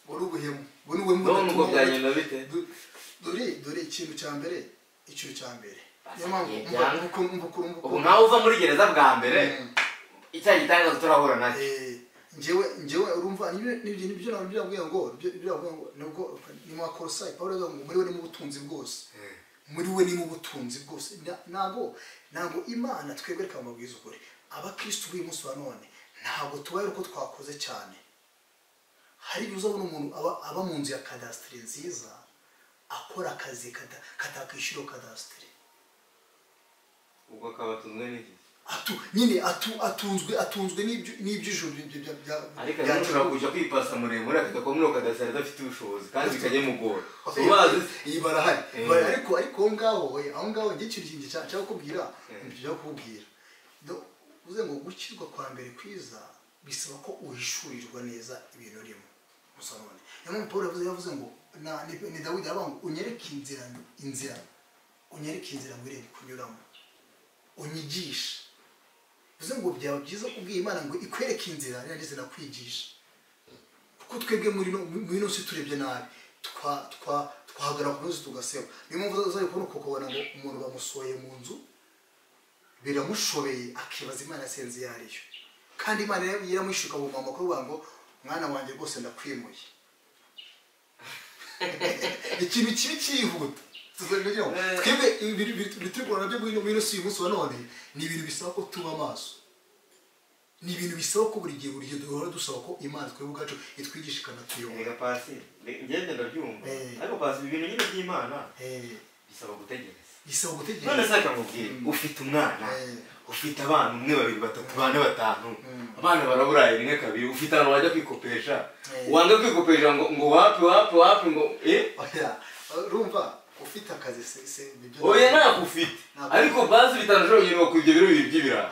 Ubwo ni ubuhemu. Ubwo ni ubuhemu. None ubwo byagenda bite? Dore ikintu cya mbere, ikintu cya mbere. Niyo mpamvu ubu nkawe uva muri gereza bwa mbere icyaha gitangaza turahura nacyo. Njyewe urumva nibyo nabwiye ngo nubwo ni mu Bakolosayi Pawulo avuga ngo muri we ni mu butunzi bwose. Muri we ni mu butunzi bwose. Ntabwo Imana twebwe, reka mbabwize ukuri, abakristo b'uyu munsi wa none ntabwo tubaye uko twakoze cyane. Hari igihe uzabona umuntu aba mu nzu ya kadasitiri nziza, akora akazi katakishyura kadasitiri. Ubwo akaba atunzwe n'iki? Nyine atunzwe n'iby'ijuru bya. Ariko ashobora kujya kwipasa muremure akajya muri kadasitiri adafite ubushobozi kandi bikajya mugora. Ubazi iyi barahari. Ariko aho ngaho njye ikintu nshaka kukubwira, ibyo kukubwira. Uze ngo gukizwa kwa mbere kwiza bisaba ko uhishurirwa neza ibintu urimo. Gusa none niyo mpamvu Pawulo yavuze ngo ni Dawidi aravuga ngo unyereke inzira unyereke inzira ngwiriye kunyuramo, unyigishe. Bivuze ngo byaba byiza kubwira Imana ngo ikwereke inzira nirangiza nakwigisha. Kuko twebwe muri ino si turebye nabi twahagarara ku musozi tugaseba. Niyo mpamvu uzajya kubona ukabona ngo umuntu bamusohoye mu nzu biramushobeye akibaza Imana yasenze iyo ariyo. Kandi Imana yaramwishuka mu mama kuvuga ngo mwana wanjye rwose ndakwimuye. Ikintu kibi cyihuta. Twebwe ibintu turi kubona nabyo muri ino si uyu munsi wa none ni ibintu bisaba ko tuba amaso. Ni ibintu bisaba ko buri gihe duhora dusaba ko Imana twebwe ubwacu itwigisha ikanatuyobora. Reka pasi, ngende ndabyumva. Ariko pasi ibintu nyine by'Imana bisaba gutegereza. Bisaba gutegereza. None se akamubwira ufite umwana, ufite abana 1 2 3 4 5, abana baraburaye 1 2, ufite ahantu wajya kwikopesha. Wanga kwikopesha ngo wapi ngo Oya, urumva ufite akazi se ibyo. Oya ntabwo ufite. Ariko bazi bitanu nyine ku ibyo biro bibiri by'ibirayi.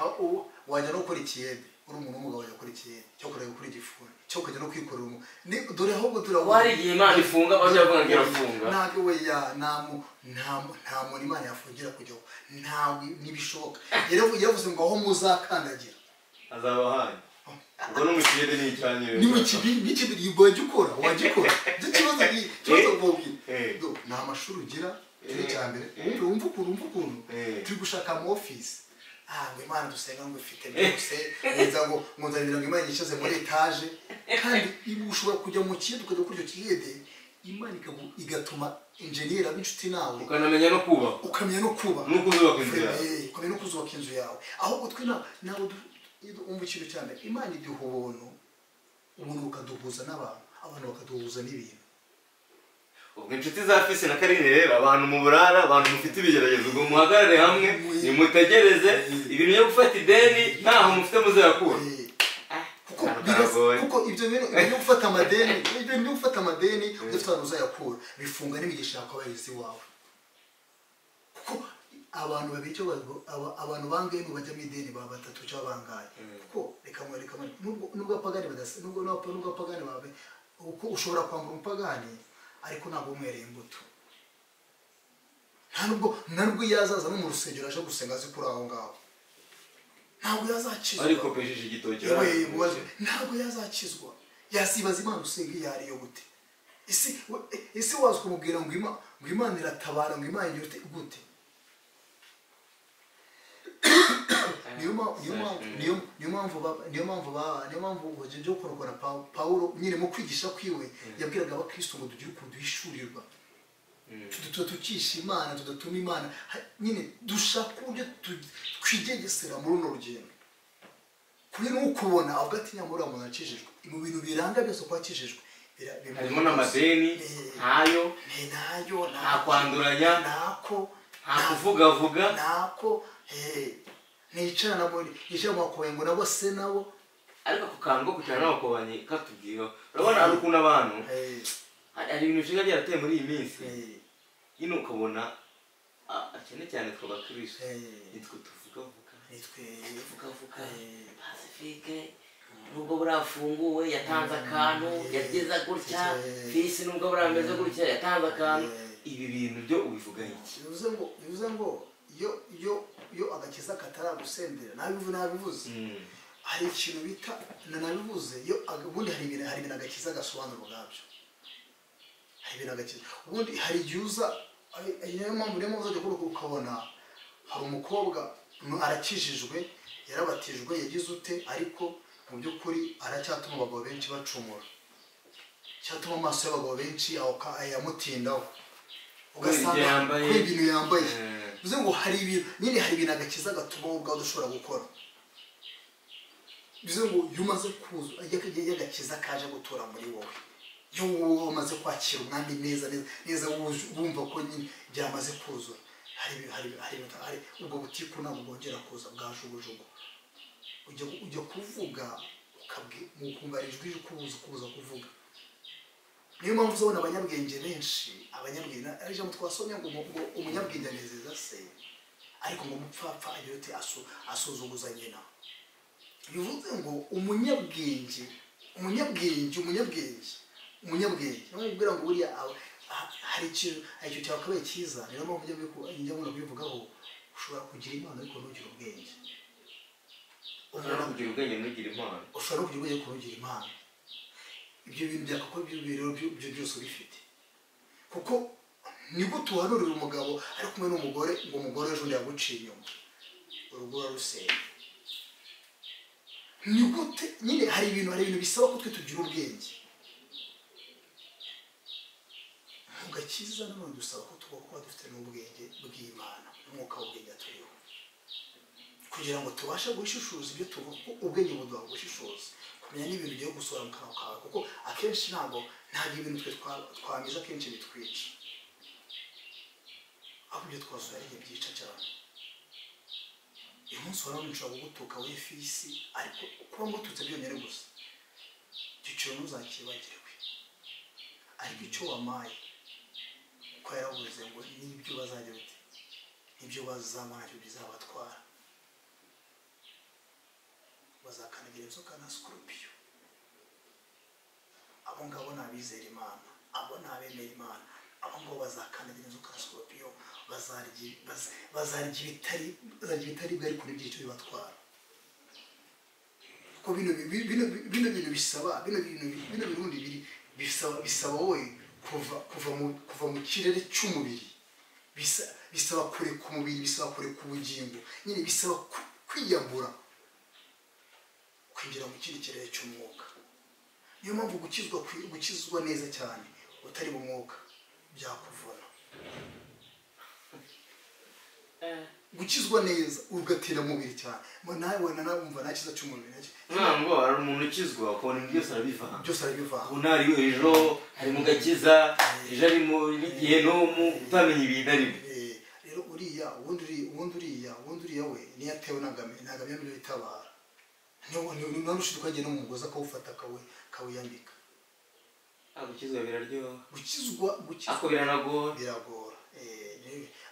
Wajya no gukora ikiyede, uri umuntu w'umugabo wajya gukora ikiyede, cyo kureba gukora igifuni, cyo kujya no kwikorera umu. Ni dore ahubwo turabona. Wari igihe Imana ifunga bajya bavuga ngo irafunga. Ntabwo we ya nta muntu Imana yafungira kujyaho. Ntabwo nibishoboka. Yaravuze ngo aho muzakandagira azaba ahanye. Ubwo no mu kiyede ni icyanye. Ni mu kibiri wajya ukora, wajya ukora. Ikibazo ubwobwi. Nta mashuri ugira, cyo cya mbere. Urumva ukuntu turi gushaka mu office. Ngo Imana dusenga ngo ifite byose, nza ngo nzanira ngo Imana yishaze muri etage, kandi ushobora kujya mu kiyede ukajya kuri icyo kiyede, Imana igatuma engineer ab'inshuti nawe ukanamenya no kubaka, ukamenya no kubaka, no kuzubaka inzu yawe, ukamenya no kuzubaka inzu yawe. Ahubwo twe nabo umva ikintu cya mbere, Imana iduha ubuntu, ubuntu bukaduhuza n'abantu, abantu bakaduhuza n'ibintu. Ubwo inshuti za Fisi na Karine rero, abantu mu burara, abantu mufite ibigeragezo, ubwo muhagarare hamwe, nimutegereze ibintu byo gufata ideni ntaho mufite muzayakura. Kuko ibyo bintu byo gufata amadeni, ibyo bintu byo gufata amadeni udafite ahantu uzayakura, bifunga n'imigisha yawe abahereza iwawe. Kuko abantu babiri cyo abantu bangaye bajya mu ideni ba batatu cyangwa bangaye. Kuko reka nubwo apagani badasa, nubwo apagani babe, uko ushobora kwambura umupagani ariko ntabwo umwereye imbuto. Nta nubwo yazaza no mu rusengero aje gusenga azi kuri aho ngaho. Ntabwo yazakizwa. Ariko pesheje igitoki. Ntabwo yazakizwa. Yazibaza Imana usenga iyo ariyo gute. Ese waza kumubwira ngo Imana iratabara, ngo Imana igira gute? Niyo mpamvu byo korokora Paulo nyine mu kwigisha kwiwe yabwiraga abakristo ngo tugire ukuntu duhishurirwa, tukisha Imana, tudatuma Imana nyine dushaka uburyo twigengesera muri runo rugendo. Kuri n'ukubona avuga ati nyamara umuntu akijijwe mu bintu biranga byose ko akijijwe harimo n'amadeni ntayo, nta kwanduranya, ntako, nta kuvugavuga, ntako nicara nabo, nicara mu bakobanyi ngo nabo se nabo. Ariko ako kantu ko kwicara n'abakobanyi katubwira, urabona hari ukuntu abantu hari ibintu bishinga byarateye muri iyi minsi nyine ukabona Cyane cyane twe abakristo nitwe tuvuga vuga, nitwe tuvuga vuga. Pacifique nubwo burafunguwe yatanze akantu, yageza gutya. Fisi nubwo burameze gutya yatanze akantu. Ibi bintu byo ubivuga iki? Bivuze ngo iyo agakiza kataragusendera, nabivuze, hari ikintu bita nabivuze, iyo ubundi hari ibintu agakiza gasobanura ubwabyo. Hari ibintu agakiza ubundi, hari igihe uza, niyo mpamvu uzajya kuri ukabona hari umukobwa arakijijwe, yarabatijwe, yagize ute, ariko mu by'ukuri aracyatuma abagabo benshi bacumura, cyatuma amaso y'abagabo benshi yamutindaho, ugasanga kuri ibintu yambaye. Bivuze ngo hari ibintu nyine, hari ibintu agakiza gatuma wowe ubwawe udashobora gukora. Bivuze ngo iyo umaze kuza, iyo agakiza kaje gutura muri wowe, iyo wowe umaze kwakira umwami neza neza, wumva ko nyine byamaze kuzura, hari ubwo butiku ntabwo bwongera kuza bwa jugujugu. Ujya kuvuga ukumva ijwi kubuza kuvuga. Niyo mpamvu uzabona abanyabwenge benshi, abanyabwenge ari ijambo twasomye ngo umunyabwenge anezeza se, ariko ngo umupfapfa agira ute? Asuzuguza nyina. Bivuze ngo umunyabwenge niyo ngo buriya hari ikintu cyakabaye cyiza. Niyo mpamvu njya nkunda kubivugaho, ushobora kugira impano ariko ntugire ubwenge. Ushobora kugira ubwenge ntugire impano. Ushobora kugira ubwenge ariko ntugire impano. Ibyo bintu byakakora ibyo byose ubifite, kuko ni gute uhanurira umugabo ari kumwe n'umugore ngo umugore ejo yaguciye inyuma, urugo rurarusenya? Ni gute nyine? Hari ibintu bisaba ko twe tugira ubwenge. Mu gakiza nanone dusaba ko tugomba kuba dufite n'ubwenge bw'Imana, n'umwuka w'ubwenge turiho, kugira ngo tubashe gushishoza ibyo tuvuga, kuko ubwenge buduha gushishoza, kumenya n'ibintu ugiye gusohora mu kanwa kawe, kuko akenshi ntabwo ibintu twe twamiza akenshi bitwica, ahubwo ibyo twasohoye ari byica cyane. Uyu munsi wa none nshobora kugutuka we fisi, ariko kuba ngututse byonyine gusa, icyo kintu ntuzakibagirwe. Ariko icyo wamaye, kuko yaravuze ngo n'ibyo bazajya bate, n'ibyo bazanywa ntacyo bizabatwara, bazakanagira inzoka na sikorupiyo. Abo ngabo ni abizera Imana, abo ni abemera Imana, abo ngabo bazakanagira inzoka na sikorupiyo, bazarya ibitaribwa ariko ntibyicyo bibatwara. Kuko bino bintu bisaba, bino bintu biri bisaba wowe kuva mu kirere cy'umubiri, bisaba kureka umubiri, bisaba kureka ubugingo, nyine bisaba kwiyambura kwinjira mu kindi kirere cy'umwuka. Niyo mpamvu gukizwa neza cyane utari mu mwuka byakuvuna. Gukizwa neza ugatera mubiri cyane, nawe nanumva nta cyiza cy'umubiri. Ntabwo hari umuntu ukizwa ukabona ibintu byose arabivanga, byose arabivanga. Ubona ari ejo ari mu gakiza, ejo ari mu gihenomu, utamenya ibintu arimo. Rero uriya ubundi uriya we niyo atewe ntagamye itabara, niyo ukagiye no mu mugozi akawufata akawiyambika. Gukizwa biraryoha, gukizwa ariko biranagora, biragora.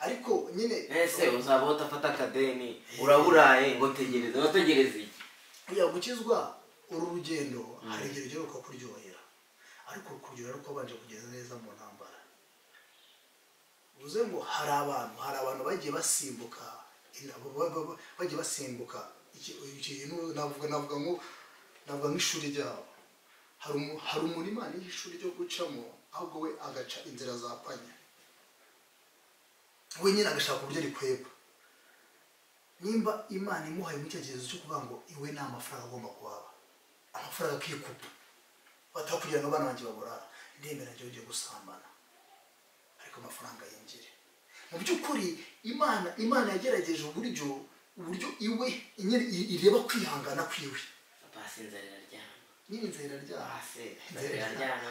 Ariko nyine ese uzaba utafata akadeni uraburaye ngo tegereze, wategereze iki? Oya, gukizwa uru rugendo hari igihe rugera rukakuryohera, ariko rukuryohera uko wabanje kugenda neza mu ntambara. Bivuze ngo hari abantu bagiye basimbuka, ikintu navuga nk'ishuri ryabo. Hari umuntu Imana y'ishuri ryo gucamo, ahubwo we agaca inzira zapanya, we nyine agashaka uburyo rikweba. Nimba Imana imuhaye mu cyerekezo cyo kuvuga ngo iwe nta mafaranga agomba kuhaba, amafaranga akikupa, batakugira ngo abana banjye baburara, ndemera njye ugiye gusambana ariko amafaranga yinjire. Mu by'ukuri Imana yagerageje uburyo iwe ireba kwihangana kwiwe. Nyine inzara iraryana,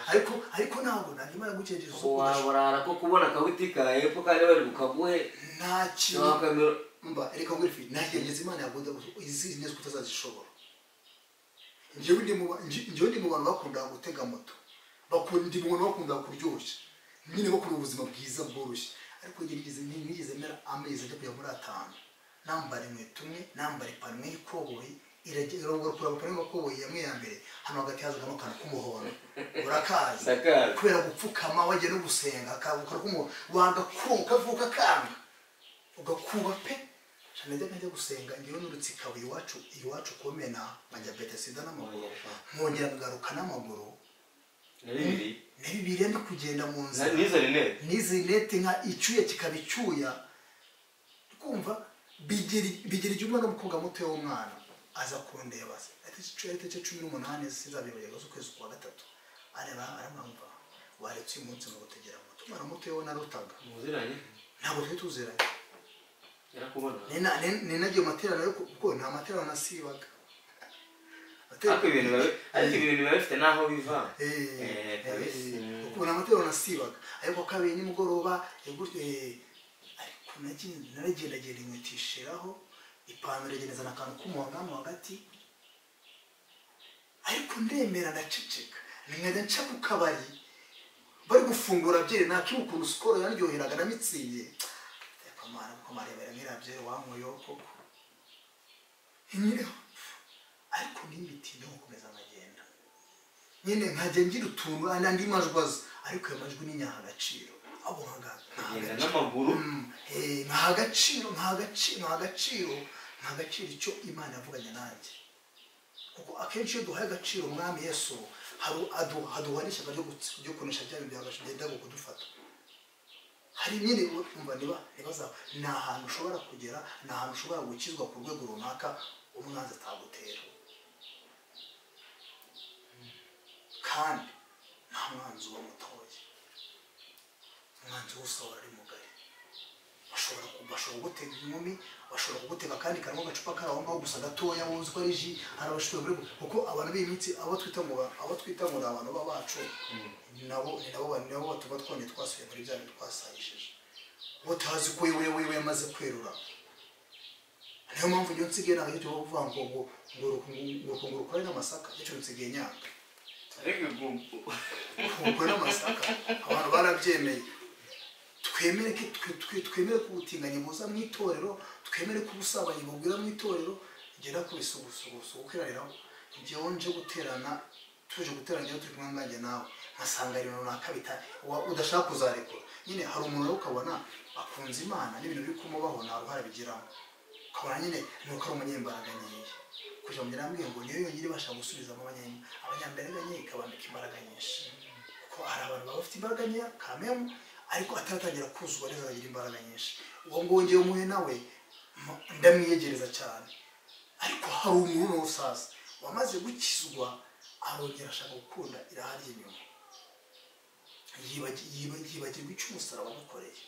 ariko ntabwo Imana gucyegeje waburara ko kubona akabuti ka hepfo kandi bari bukaguhe nta kintu. Mba reka ngwire fi, nta cyerekezo Imana yaguha izi neza kutazazishobora. Njyewe ndi mu bantu bakunda gutega moto, ndi mu bantu bakunda kuryoshya, nyine bakunda ubuzima bwiza bworoshye, Ariko nigeze mera amezi ajya kujya muri 5 nambara inkweto imwe, nambara ipantaro imwe y'ikoboyi, iragera kuraba ipantaro y'ikoboyi yamwe ya mbere hano hagati hazagamo akantu k'umuhondo, urakazi kubera gupfukama wagiye no gusenga akabukora k'umuhondo, wagakuba ukavuka kanga ugakuba pe. Najyaga njya gusenga ngewe nurutse ikabuye iwacu komena nkajya Betesida n'amaguru, nkongera nkagaruka n'amaguru na Bibiliya ndi kugenda mu nzira n'izi rinete nka icyuya kikaba icyuya, kumva bigera igihe umwana w'umukobwa muto w'umwana aza kundeba ati 18 sinzabibagirwa z'ukwezi kwa 3, areba aramwumva waretse uyu munsi ngo gutegera moto. Umwana muto we narutaga muziranye, ntabwo twari tuziranye, yarakubona ni nagiye materaniro kuko nta materaniro nasibaga. Ariko ibintu biba bifite n'aho biva, kuko nta materaniro nasibaga, ariko kabiri nimugoroba ariko naragendagenda inkweto ishiraho, ipantaro iragendezana akantu k'umuhondo hano hagati, ariko ndemera ndaceceka, nkajya nca ku kabari bari gufungura byeri, nakibuka ukuntu Skol yaryoheraga na Mitsingi, marebera nk'iriya wankuyeho koko, ariko ntimbitinde nkomeza nkagenda nyine, nkajya ngira utuntu andi majwi aza, ariko ayo majwi ni nyaha agaciro, abo nkagenda n'amaguru nkaha agaciro nkaha agaciro icyo Imana yavuganye nanjye, kuko akenshi iyo duhaye agaciro Umwami Yesu aduha n'ishyaka ryo kunesha bya bintu byenda kudufata. Hari nyine umva niba ni ahantu ushobora kugera, ni ahantu ushobora gukizwa ku rwego runaka umwanzi atagutera, kandi nta mwanzi uba mutoya, umwanzi wose ahora ari mugari. Bashobora kugutega inkumi, bashobora kugutega akandi kantu k'agacupa kari aho ngaho gusa gatoya, wowe uzi ko ari ji, hari abashoboye kuko abantu b'iyi minsi abo twita ngo ni abantu bacu, nabo batuma twongeye twasubiye muri bya bintu twasayishije, utazi ko wewe yamaze kwerura. Niyo mpamvu iyo nsigaye ntabwo cyo kuvuga ngo ngo rukore n'amasaka, icyo nsigaye nyanga rukore n'amasaka, abantu barabyemeye. Twemere ko ubutinganyi buza mu itorero, twemere ko ubusambanyi bugwira mu itorero, ngera ku bisugusugusu gukerariraho. Njyewe nje guterana, tuje guterana njyewe turi kumwe nganjye nawe, nkasanga ibintu runaka udashaka kuzarekura. Nyine hari umuntu rero ukabona akunze Imana n'ibintu biri kumubaho nta ruhare bigiramo, ukabona nyine nuko ari umunyembaraga nkeya. Kugira ngo nambwiye ngo niyo yonyine ibasha gusubizamo abanyambaraga nkeya ikabambika imbaraga nyinshi, kuko hari abantu baba bafite imbaraga nkeya kamemu, ariko ataratangira kuzuzwa neza akagira imbaraga nyinshi. Uwo ngongeye umuhe nawe ndamwiyegereza cyane, ariko hari umuntu w'usaza wamaze gukizwa arongera ashaka gukunda iraha ry'inyuma, yibagirwa icyo umusaraba wamukoreye,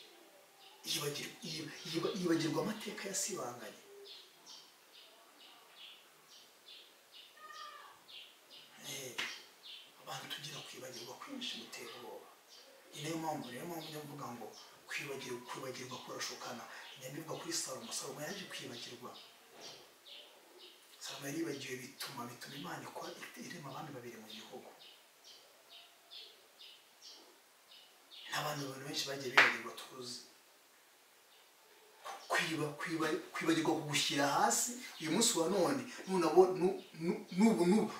yibagirwa amateka yasibanganye. Abantu tugira kwibagirwa kwinshi gutera ubwoba. Niyo mpamvu njya mvuga ngo kwibagirwa kurashukana. Njya mbivuga kuri Salomo, Salomo yaje kwibagirwa. Salomo yaribagiwe bituma Imana ikora irema abami babiri mu gihugu. N'abandi bantu benshi bagiye bibagirwa tuzi. Kwibagirwa kugushyira hasi uyu munsi wa none,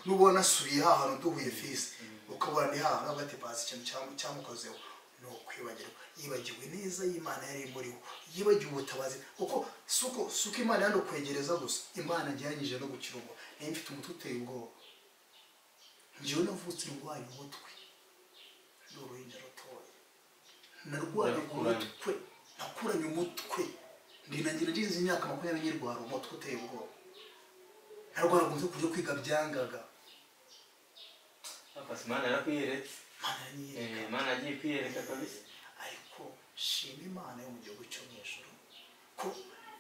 nubona asubiye ahantu duhuye fisi, ukabona ni haha nabwo ati pasi ikintu cyamukozeho, ni ukwibagirwa. Yibagiwe neza y'Imana yari imuriho, yibagiwe ubutabazi, kuko suko Imana yandukwegereza gusa, Imana ngeranyije no gukira ubwo. Nari mfite umutwe uteye ubwoba, njyewe navutse ndwaye umutwe, ndi uruhinja rutoya, narwaye umutwe, nakuranye umutwe, ndinangira ngize imyaka 20 nyirwara umutwe uteye ubwoba, narwara umutwe kujya kwiga byangaga. Imana yarakwiyeretse, Imana yagiye kwiyereka kabisa. Ariko shima Imana yo mu gihugu cyo mu ijuru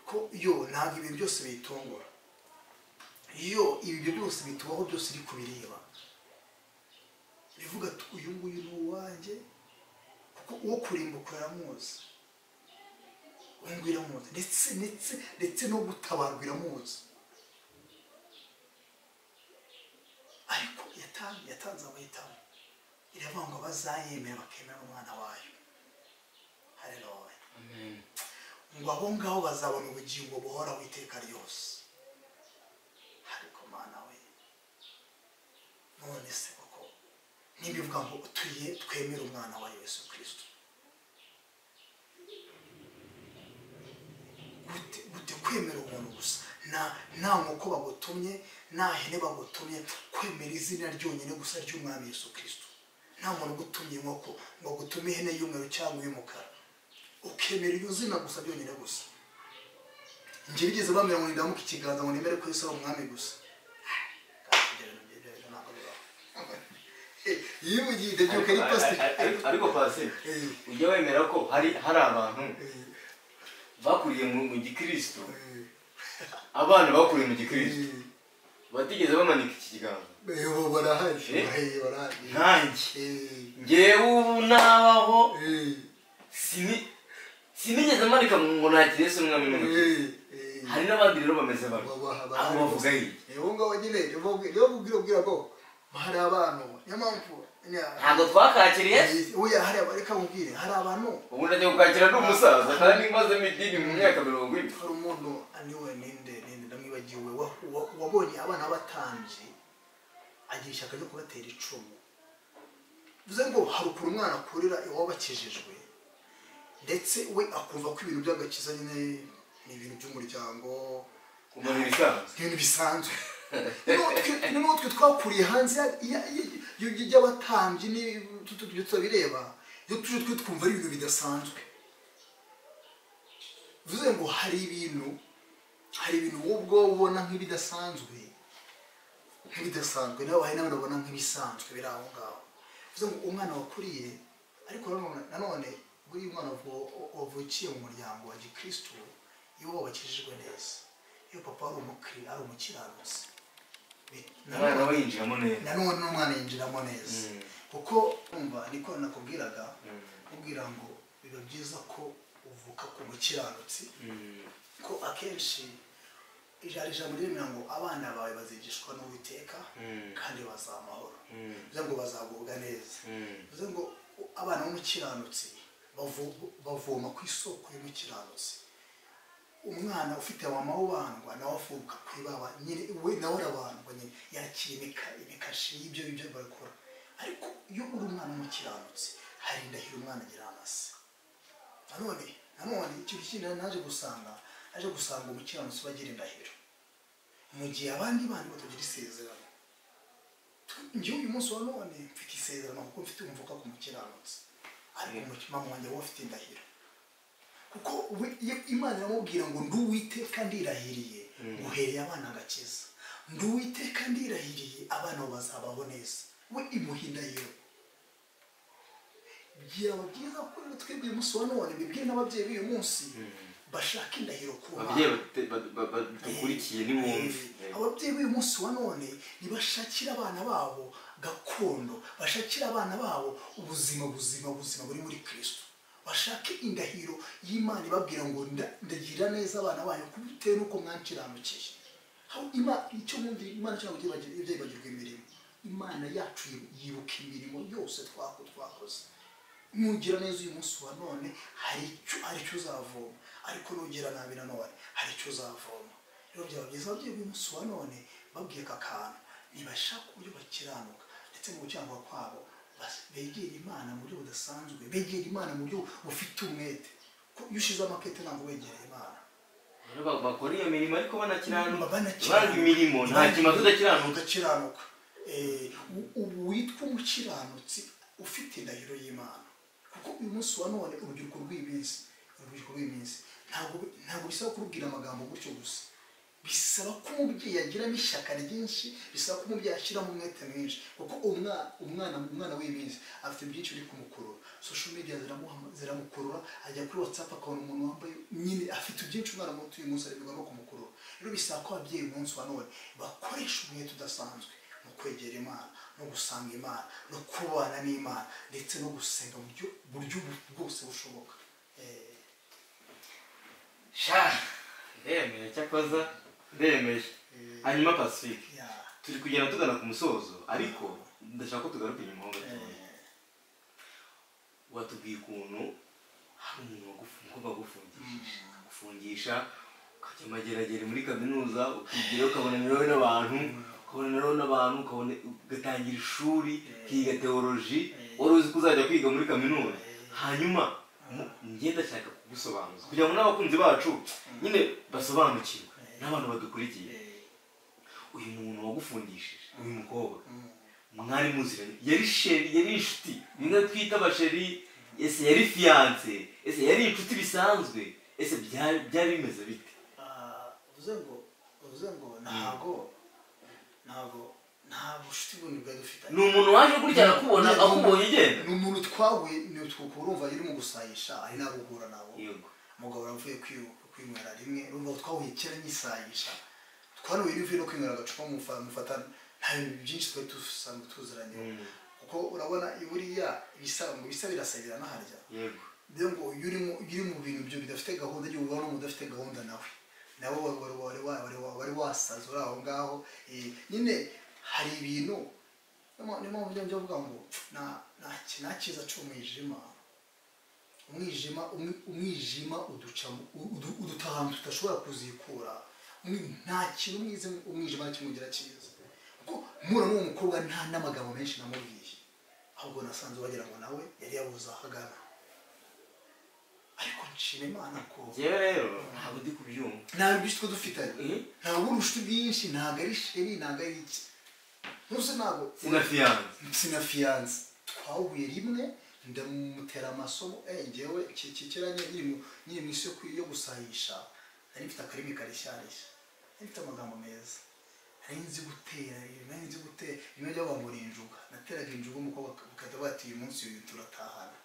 ko yo ntabwo ibintu byose biyitungura, iyo ibyo byose bitubaho byose iri kubireba, bivuga ati uyu nguyu ni uwanjye, kuko uwo kurimbuka iramuzi, uyu nguyu iramuzi, ndetse no gutabarwa iramuzi. Ariko yatanze amahitamo, iravuga ngo bazayemera bakemera umwana wayo. Haleluya. Amen. Ngo abo ngabo bazabona ubugingo buhoraho iteka ryose. Ariko Mana we, none se koko nibivuga ngo tuye twemere umwana wa Yesu Kristo, gute kwemera umuntu gusa, nta nkoko bagutumye, nta hene bagutumye, kwemera izina ryonyine gusa ry'umwami Yesu Kristo. Nta muntu ugutumye inkoko ngo agutume ihene y'umweru cyangwa iy'umukara, ukemera iryo zina gusa byonyine gusa. Njye bigeze bambwira ngo nindamuke ikiganza ngo nemere ko Yesu ari umwami gusa. Yivugiye ndabyuka ari pasiteri. Ariko pasiteri, ujya wemera ko hari abantu bakuriye mu gikristo, abana bakuriye mu gikristo batigeze bamanika iki kiganza? Barahari. Nkanjye ngewe ubu nabaho sinigeze manika ngo nakire Yesu umwami n'umukiza. Hari n'abandi rero bameze batyo, abo bavuga iki? Ubu ngabo nyine niyo kubwira ko hari abantu, niyo mpamvu ntabwo twakakiriye. Oya, hari reka nkubwire, hari abantu ubu ndagiye kukakira ndi umusaza kandi mazemo idini mu myaka 40. Hari umuntu aniwe ninde ndamwibagiwe wabonye abana b'abatambyi agira ishyaka ryo kubatera icumu. Bivuze ngo hari ukuntu umwana akurira iwabo bakijijwe, ndetse we akumva ko ibintu by'agakiza nyine ni ibintu by'umuryango, ibintu bisanzwe. Noneho twe twakuriye hanze y'abatambyi tutabireba, iyo tuje twe twumva ari ibintu bidasanzwe. Bivuze ngo hari ibintu wowe ubwawe ubona nk'ibidasanzwe, nawe hari n'abandi babona nk'ibisanzwe biri aho ngaho. Bivuze ngo umwana wakuriye, ariko nanone buriya umwana wavukiye mu muryango wa gikristo, iyo wabakijijwe neza, iyo papa ari umukiranutsi, umwana we yinjiramo neza, nanone n'umwana yinjiramo neza. Kuko umva niko nakubwiraga, kubwira ngo biba byiza ko uvuka ku mukiranutsi, ko akenshi ijambo riremera ngo abana bawe bazigishwa n'Uwiteka kandi bazaba amahoro, bivuze ngo bazagubwa neza. Bivuze ngo abana b'umukiranutsi bavoma ku isoko y'umukiranutsi. Umwana ufite mama w'ubandwa nawe avuka kuri baba nyine, we nawe arabandwa nyine, yakira imikashi y'ibyo bibyo bakora. Ariko iyo uri umwana w'umukiranutsi hari indahiro umwana agira amase. Nanone icyo kintu naje gusanga umukiranutsi bagira indahiro, mu gihe abandi bandi batagira isezerano. Njyewe uyu munsi wa none mfite isezerano kuko mfite umvuka ku mukiranutsi, ariko mama wanjye we afite indahiro. Kuko Imana iramubwira ngo ndi Uwiteka ndirahiriye nguhereye abana agakiza, ndi Uwiteka ndirahiriye abana bazabaho neza. We imuha indahiro. Byaba byiza ko twebwe uyu munsi wa none bibwire n'ababyeyi b'uyu munsi bashaka indahiro ku bana. Ababyeyi badukurikiye nibumve. Ababyeyi b'uyu munsi wa none nibashakira abana babo gakondo, bashakira abana babo ubuzima buzima buzima buri muri Kristo. Bashake indahiro y'Imana ibabwira ngo ndagira neza abana banyu bitewe n'uko mwankiranukiye. Icyo mwumva Imana cyangwa byibagirwa imirimo. Imana yacu yibuka imirimo yose twakoze. Nugira neza uyu munsi wa none hari icyo uzavoma, ariko nugira nabi nanone hari icyo uzavoma. Rero byaba byiza ababyeyi b'uyu munsi wa none babwiye aka kantu, nibashaka uburyo bakiranuka ndetse mu gukiranuka kwabo begera Imana mu buryo budasanzwe, begera Imana mu buryo bufite umwete. Iyo ushize amakete ntabwo wegereye Imana. Bakora iyo mirimo ariko banakiranuka, banga imirimo nta kimaze udakiranuka. Ubu witwa umukiranutsi ufite indahiro y'Imana. Kuko uyu munsi wa none urubyiruko rw'iminsi ntabwo bisaba kurubwira amagambo gutyo gusa, bisaba ko umubyeyi agiramo ishyaka ryinshi, bisaba ko umubyeyi ashyiramo umwete mwinshi. Kuko umwana w'iminsi afite byinshi biri kumukurura. Social media ziramukurura, ajya kuri WhatsApp akabona umuntu wambaye nyine afite byinshi umwana muto uyu munsi bigomba kumukurura. Rero bisaba ko ababyeyi umunsi wa none bakoresha umwete udasanzwe mu kwegera Imana no gusanga Imana no kubana n'Imana ndetse no gusenga mu buryo bwose bushoboka. Sha ndemeye, cyakoza ndemeye. Hanyuma Pacifique, turi kugenda tugana ku musozo, ariko ndashaka ko tugaruka inyuma ho gatoya. Watubwiye ukuntu Hari umuntu umukobwa wagufungishije, akagufungisha ukajya Mageragere muri kaminuza, ukigira ukabonaniraho n'abantu, ukabona ugatangira ishuri, ukiga teoloji, wari uzi ko uzajya kwiga muri kaminuza. Hanyuma njye ndashaka kugusobanuza kugira ngo n'abakunzi bacu nyine basobanukirwe n'abantu badukurikiye. Uyu muntu wagufungishije, uyu mukobwa mwari muziranye, yari chérie, yari inshuti, bimwe twita abachéri, ese yari fiancé, ese yari inshuti bisanzwe, ese byari bimeze bite? Uvuze ngo ntabwo nta bushuti bundi bwari dufitanye. Ni umuntu waje gutya arakubona, akubonye ugenda? Ni umuntu twahuye, ni urumva yari mu gusayisha, ari nabo guhura nabo. Umugabo aravuye kwinywera rimwe, urumva twahuye kera nyisayisha, twanuye n'ivuye no kwinywera agacupa, mufata, nta bintu byinshi twari dusanzwe tuziranye. Kuko urabona buriya ibisa ngo bisa birasabirana harya. Niyo ngo iyo uri mu bintu byo bidafite gahunda, igihe ubona umuntu udafite gahunda nawe wari wasaze uri aho ngaho. Nyine hari ibintu niyo mpamvu njya mvuga ngo nta cyiza cy'umwijima. Umwijima uduta ahantu tudashobora kuzikura. Nta kintu umwijima kimugira cyiza. Kuko mpura n'uwo mukobwa nta n'amagambo menshi namubwiye, ahubwo nasanze wagira ngo nawe yari yabuze aho agana. Ariko nshima Imana ko Njyewe rero ntabwo ndi kubyumva. Nta byinshi twe dufitanye, ntabwo ubucuti bwinshi, ntabwo ari chérie, ntabwo ari iki, ntuzi, ntabwo Sina fiancé. Sina fiancé. Twahuye rimwe, ndamutera amasomo. Njyewe kera nkiri mu isi yo gusayisha, nari mfite akarimi karishyarishya, nari mfite amagambo meza, nari nzi gutera, nari nzi gutera bimwe byo ngo ni injuga. Nateraga injuga umukobwa ukahita bati uyu munsi uyu turatahana.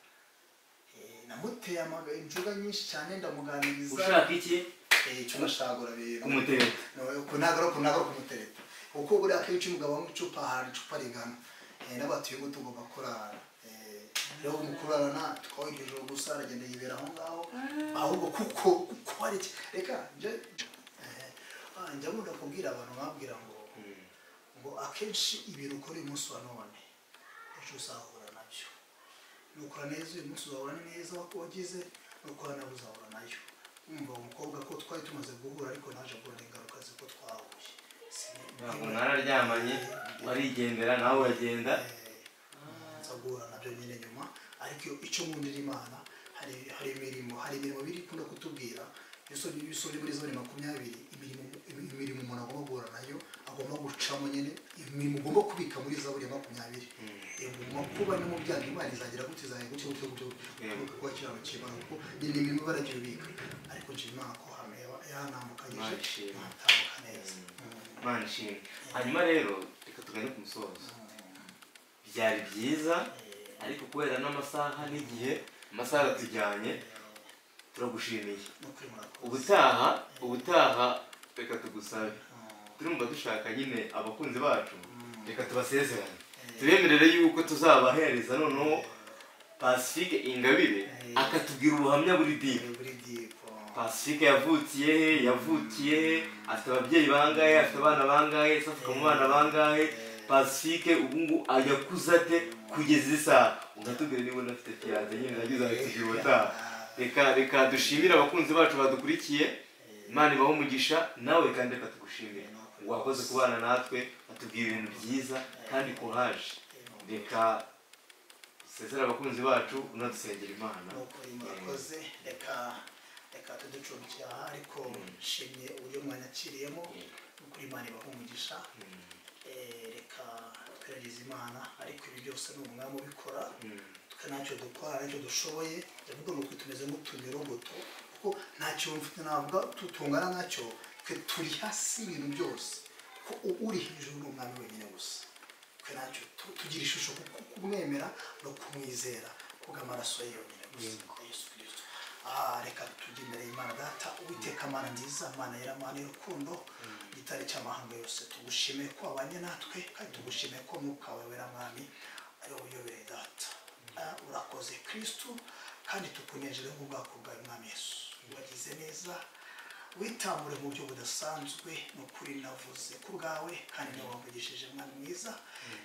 Namuteye injuga nyinshi cyane, ndamuganiriza. Ushaka iki? Icyo nashagura bintu Kumutereta. Ntabwo ari kumutereta, kuko buriya akenshi umugabo anywa icupa, hari icupa rigana n'abatuye ngo tugomba kurara. Rero mu kurarana twawirije ijoro gusa, aragenda yibera aho ngaho. Ahubwo kuko hari iki, reka njya nkunda kubwira abantu, nkababwira ngo akenshi ibintu ukora uyu munsi wa none, ejo uzahura nabyo. Nukora neza uyu munsi uzahura neza wagize, nukora nabi uzahura nayo. Umva, umukobwa ko twari tumaze guhura, ariko naje guhura n'ingaruka z'uko twahuye. Ntabwo mwararyamanye, warigendera nawe uragenda. Nza guhura nabyo nyine nyuma. Ariko icyo nkundira Imana, hari imirimo biri ikunda kutubwira. Iyo usomye muri zone 20, imirimo umuntu agomba guhura nayo, agomba gucamo nyine, imirimo ugomba kubika muri Zaburi ya 20. Mu makuba no mu byago Imana izagira gutya, izagira gutya gutya gutya, kuko wakiranukiye Imana, kuko nyine imirimo baragiye ubika. Ariko nshima Imana ko hano yanambukanyije, Imana ishimwe. ntambuka neza. Imana ishimwe. Hanyuma rero reka tugane ku musozo. Byari byiza, ariko kubera n'amasaha n'igihe, amasaha aratujyanye. Turagushimiye. Nukuri murakoze. Ubutaha reka tugusabe, turumva dushaka nyine abakunzi bacu, reka tubasezerane, tubemerere yuko tuzabahereza noneho Pacifique Ingabire, akatubwira ubuhamya buri deep. Buri deep. Pacifique yavukiye he, yavukiye he, afite ababyeyi bangahe, afite abana bangahe, ese avuka mu bana bangahe, Pacifique ubu ngubu yakuze ate kugeza izi saha, unatubwire niba unafite fiancé nyine, nagize uzabitubwira ubutaha. Reka dushimire abakunzi bacu badukurikiye. Imana ibahe umugisha. Nawe kandi reka tugushimire, wakoze kubana natwe, batubwira ibintu byiza kandi courage. Reka dusezere abakunzi bacu, unadusengera Imana. Nukuri murakoze. Reka tuducumbikira aha, ariko nshimye uburyo mwanyakiriyemo. Nukuri Imana ibahe umugisha. Reka tweragize Imana, ariko ibi byose ni umwami ubikora. Twe ntacyo dukora, ntacyo dushoboye. Ndavuga ngo twe tumeze nk'utunyorogoto, kuko nta kintu mfite navuga tungana nacyo. Twe turi hasi y'ibintu byose, kuko uri hejuru ni umwami wenyine gusa. Twe ntacyo tugira ishusho kuko kumwemera no kumwizera kubw'amaraso ye yonyine gusa, Yesu Kirisito. Reka tujye imbere y'Imana Data. Uwiteka Mana nziza, Mana yera, Mana y'urukundo, gitare cy'amahanga yose, tugushimiye ko wabanye natwe, kandi tugushimiye ko Mwuka wawe wera, Mwami, ari wowe uyobereye Data. Urakoze Kristo, kandi tukunejeje nk'ubwako bwawe, Mwami Yesu. Wagize neza. Witamure mu buryo budasanzwe, ni ukuri navuze ku bwawe kandi niwe wamvugishije, Mwami mwiza.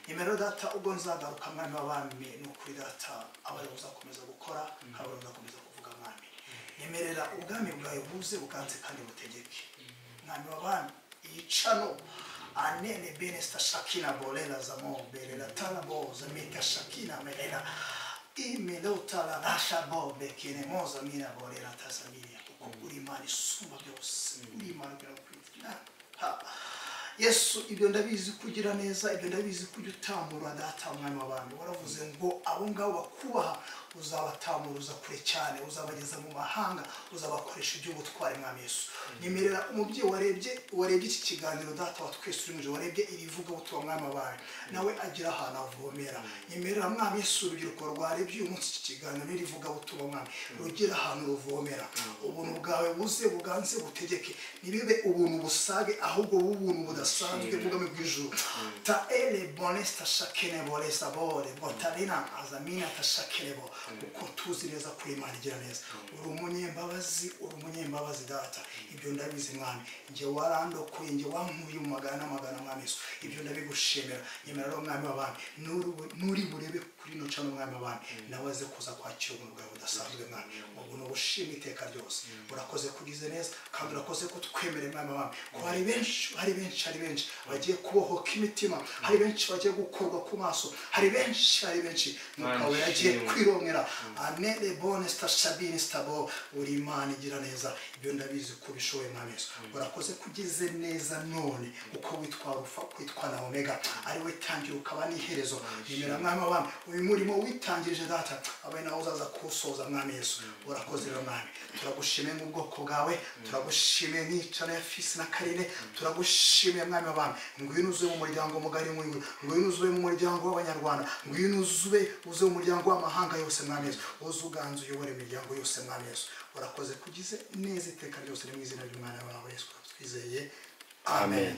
Nyemera Data, ubwo nzagaruka, Mwami w'abami, ni ukuri Data, abari uzakomeza gukora, abari uzakomeza kuvuga, Mwami. Nyemerera ubwami bwawe buze buganze kandi butegeke, Mwami w'abami. Iyicano anene benesta shakina bolera zamo berera tarabo zamika shakina merera imelota rasha bobe kene moza mina bolera tazaminia, kuko uri Imana isumba byose, uri Imana kwitira. Yesu, ibyo ndabizi kugira neza, ibyo ndabizi kujya utamura Data, Mwami w'abantu. Waravuze ngo abo ngabo bakubaha uzabatamuruza kure cyane, uzabageza mu mahanga, uzabakoresha iby'ubutwari, Mwami Yesu. Nyemerera umubyeyi warebye iki kiganiro, Data wa twese uri mu ijuru, warebye iri vugabutumwa, Mwami w'abantu, nawe agira ahantu avomera. Nyemerera, Mwami Yesu, urubyiruko rwarebye uyu munsi iki kiganiro n'iri vugabutumwa, Mwami, rugira ahantu ruvomera. Ubuntu bwawe buze buganze butegeke, ntibibe ubuntu busage, ahubwo ubuntu budasanzwe bw'ubwami bw'ijuru. Ta ele bonesta shakene bolesta bore botarina azamina tashakene bo, kuko tuzi neza ko Imana igira neza. Uri umunyembabazi, uri umunyembabazi Data, ibyo ndabizi Mwami. Njye warandokoye, njye wankuye mu magana n'amagana, Mwami Yesu, ibyo ndabigushimira. Nyemera rero, Mwami w'abami, nuri burebe kuri ino cano, Mwami w'abami, nawe aze kuza kwakira ubuntu bwawe budasanzwe, Mwami, ubuntu bushima iteka ryose. Urakoze kugize neza kandi urakoze ko twemere, Mwami w'abami, ko hari benshi, hari benshi, hari benshi bagiye kubohoka imitima, hari benshi bagiye gukorwa ku maso, hari benshi, hari benshi Mwuka Wera agiye kwirongera. Anele bone sta shabini stabo, uri Imana igira neza, ibyo ndabizi ko ubishoboye, Mwami Yesu. Urakoze kugize neza none, uko witwa Alufa, kwitwa na Omega, ari we tangira ukaba n'iherezo. Nyemera, Mwami w'abami, uyu murimo witangirije Data, abe nawe uzaza kuwusoza, Mwami Yesu. Urakoze rero, Mwami, turagushimiye nk'ubwoko bwawe, turagushimiye nk'icano ya Fisi na Karine, turagushimiye, Mwami w'abami. Ngwino uzuye mu muryango mugari, ngwino uzuye mu muryango w'Abanyarwanda, ngwino uze mu muryango w'amahanga yose, Mwami Yesu. Uze uganze uyobore imiryango yose, Mwami Yesu. Urakoze kugize neza iteka ryose, ni mu izina ry'umwana wawe Yesu twizeye, amen.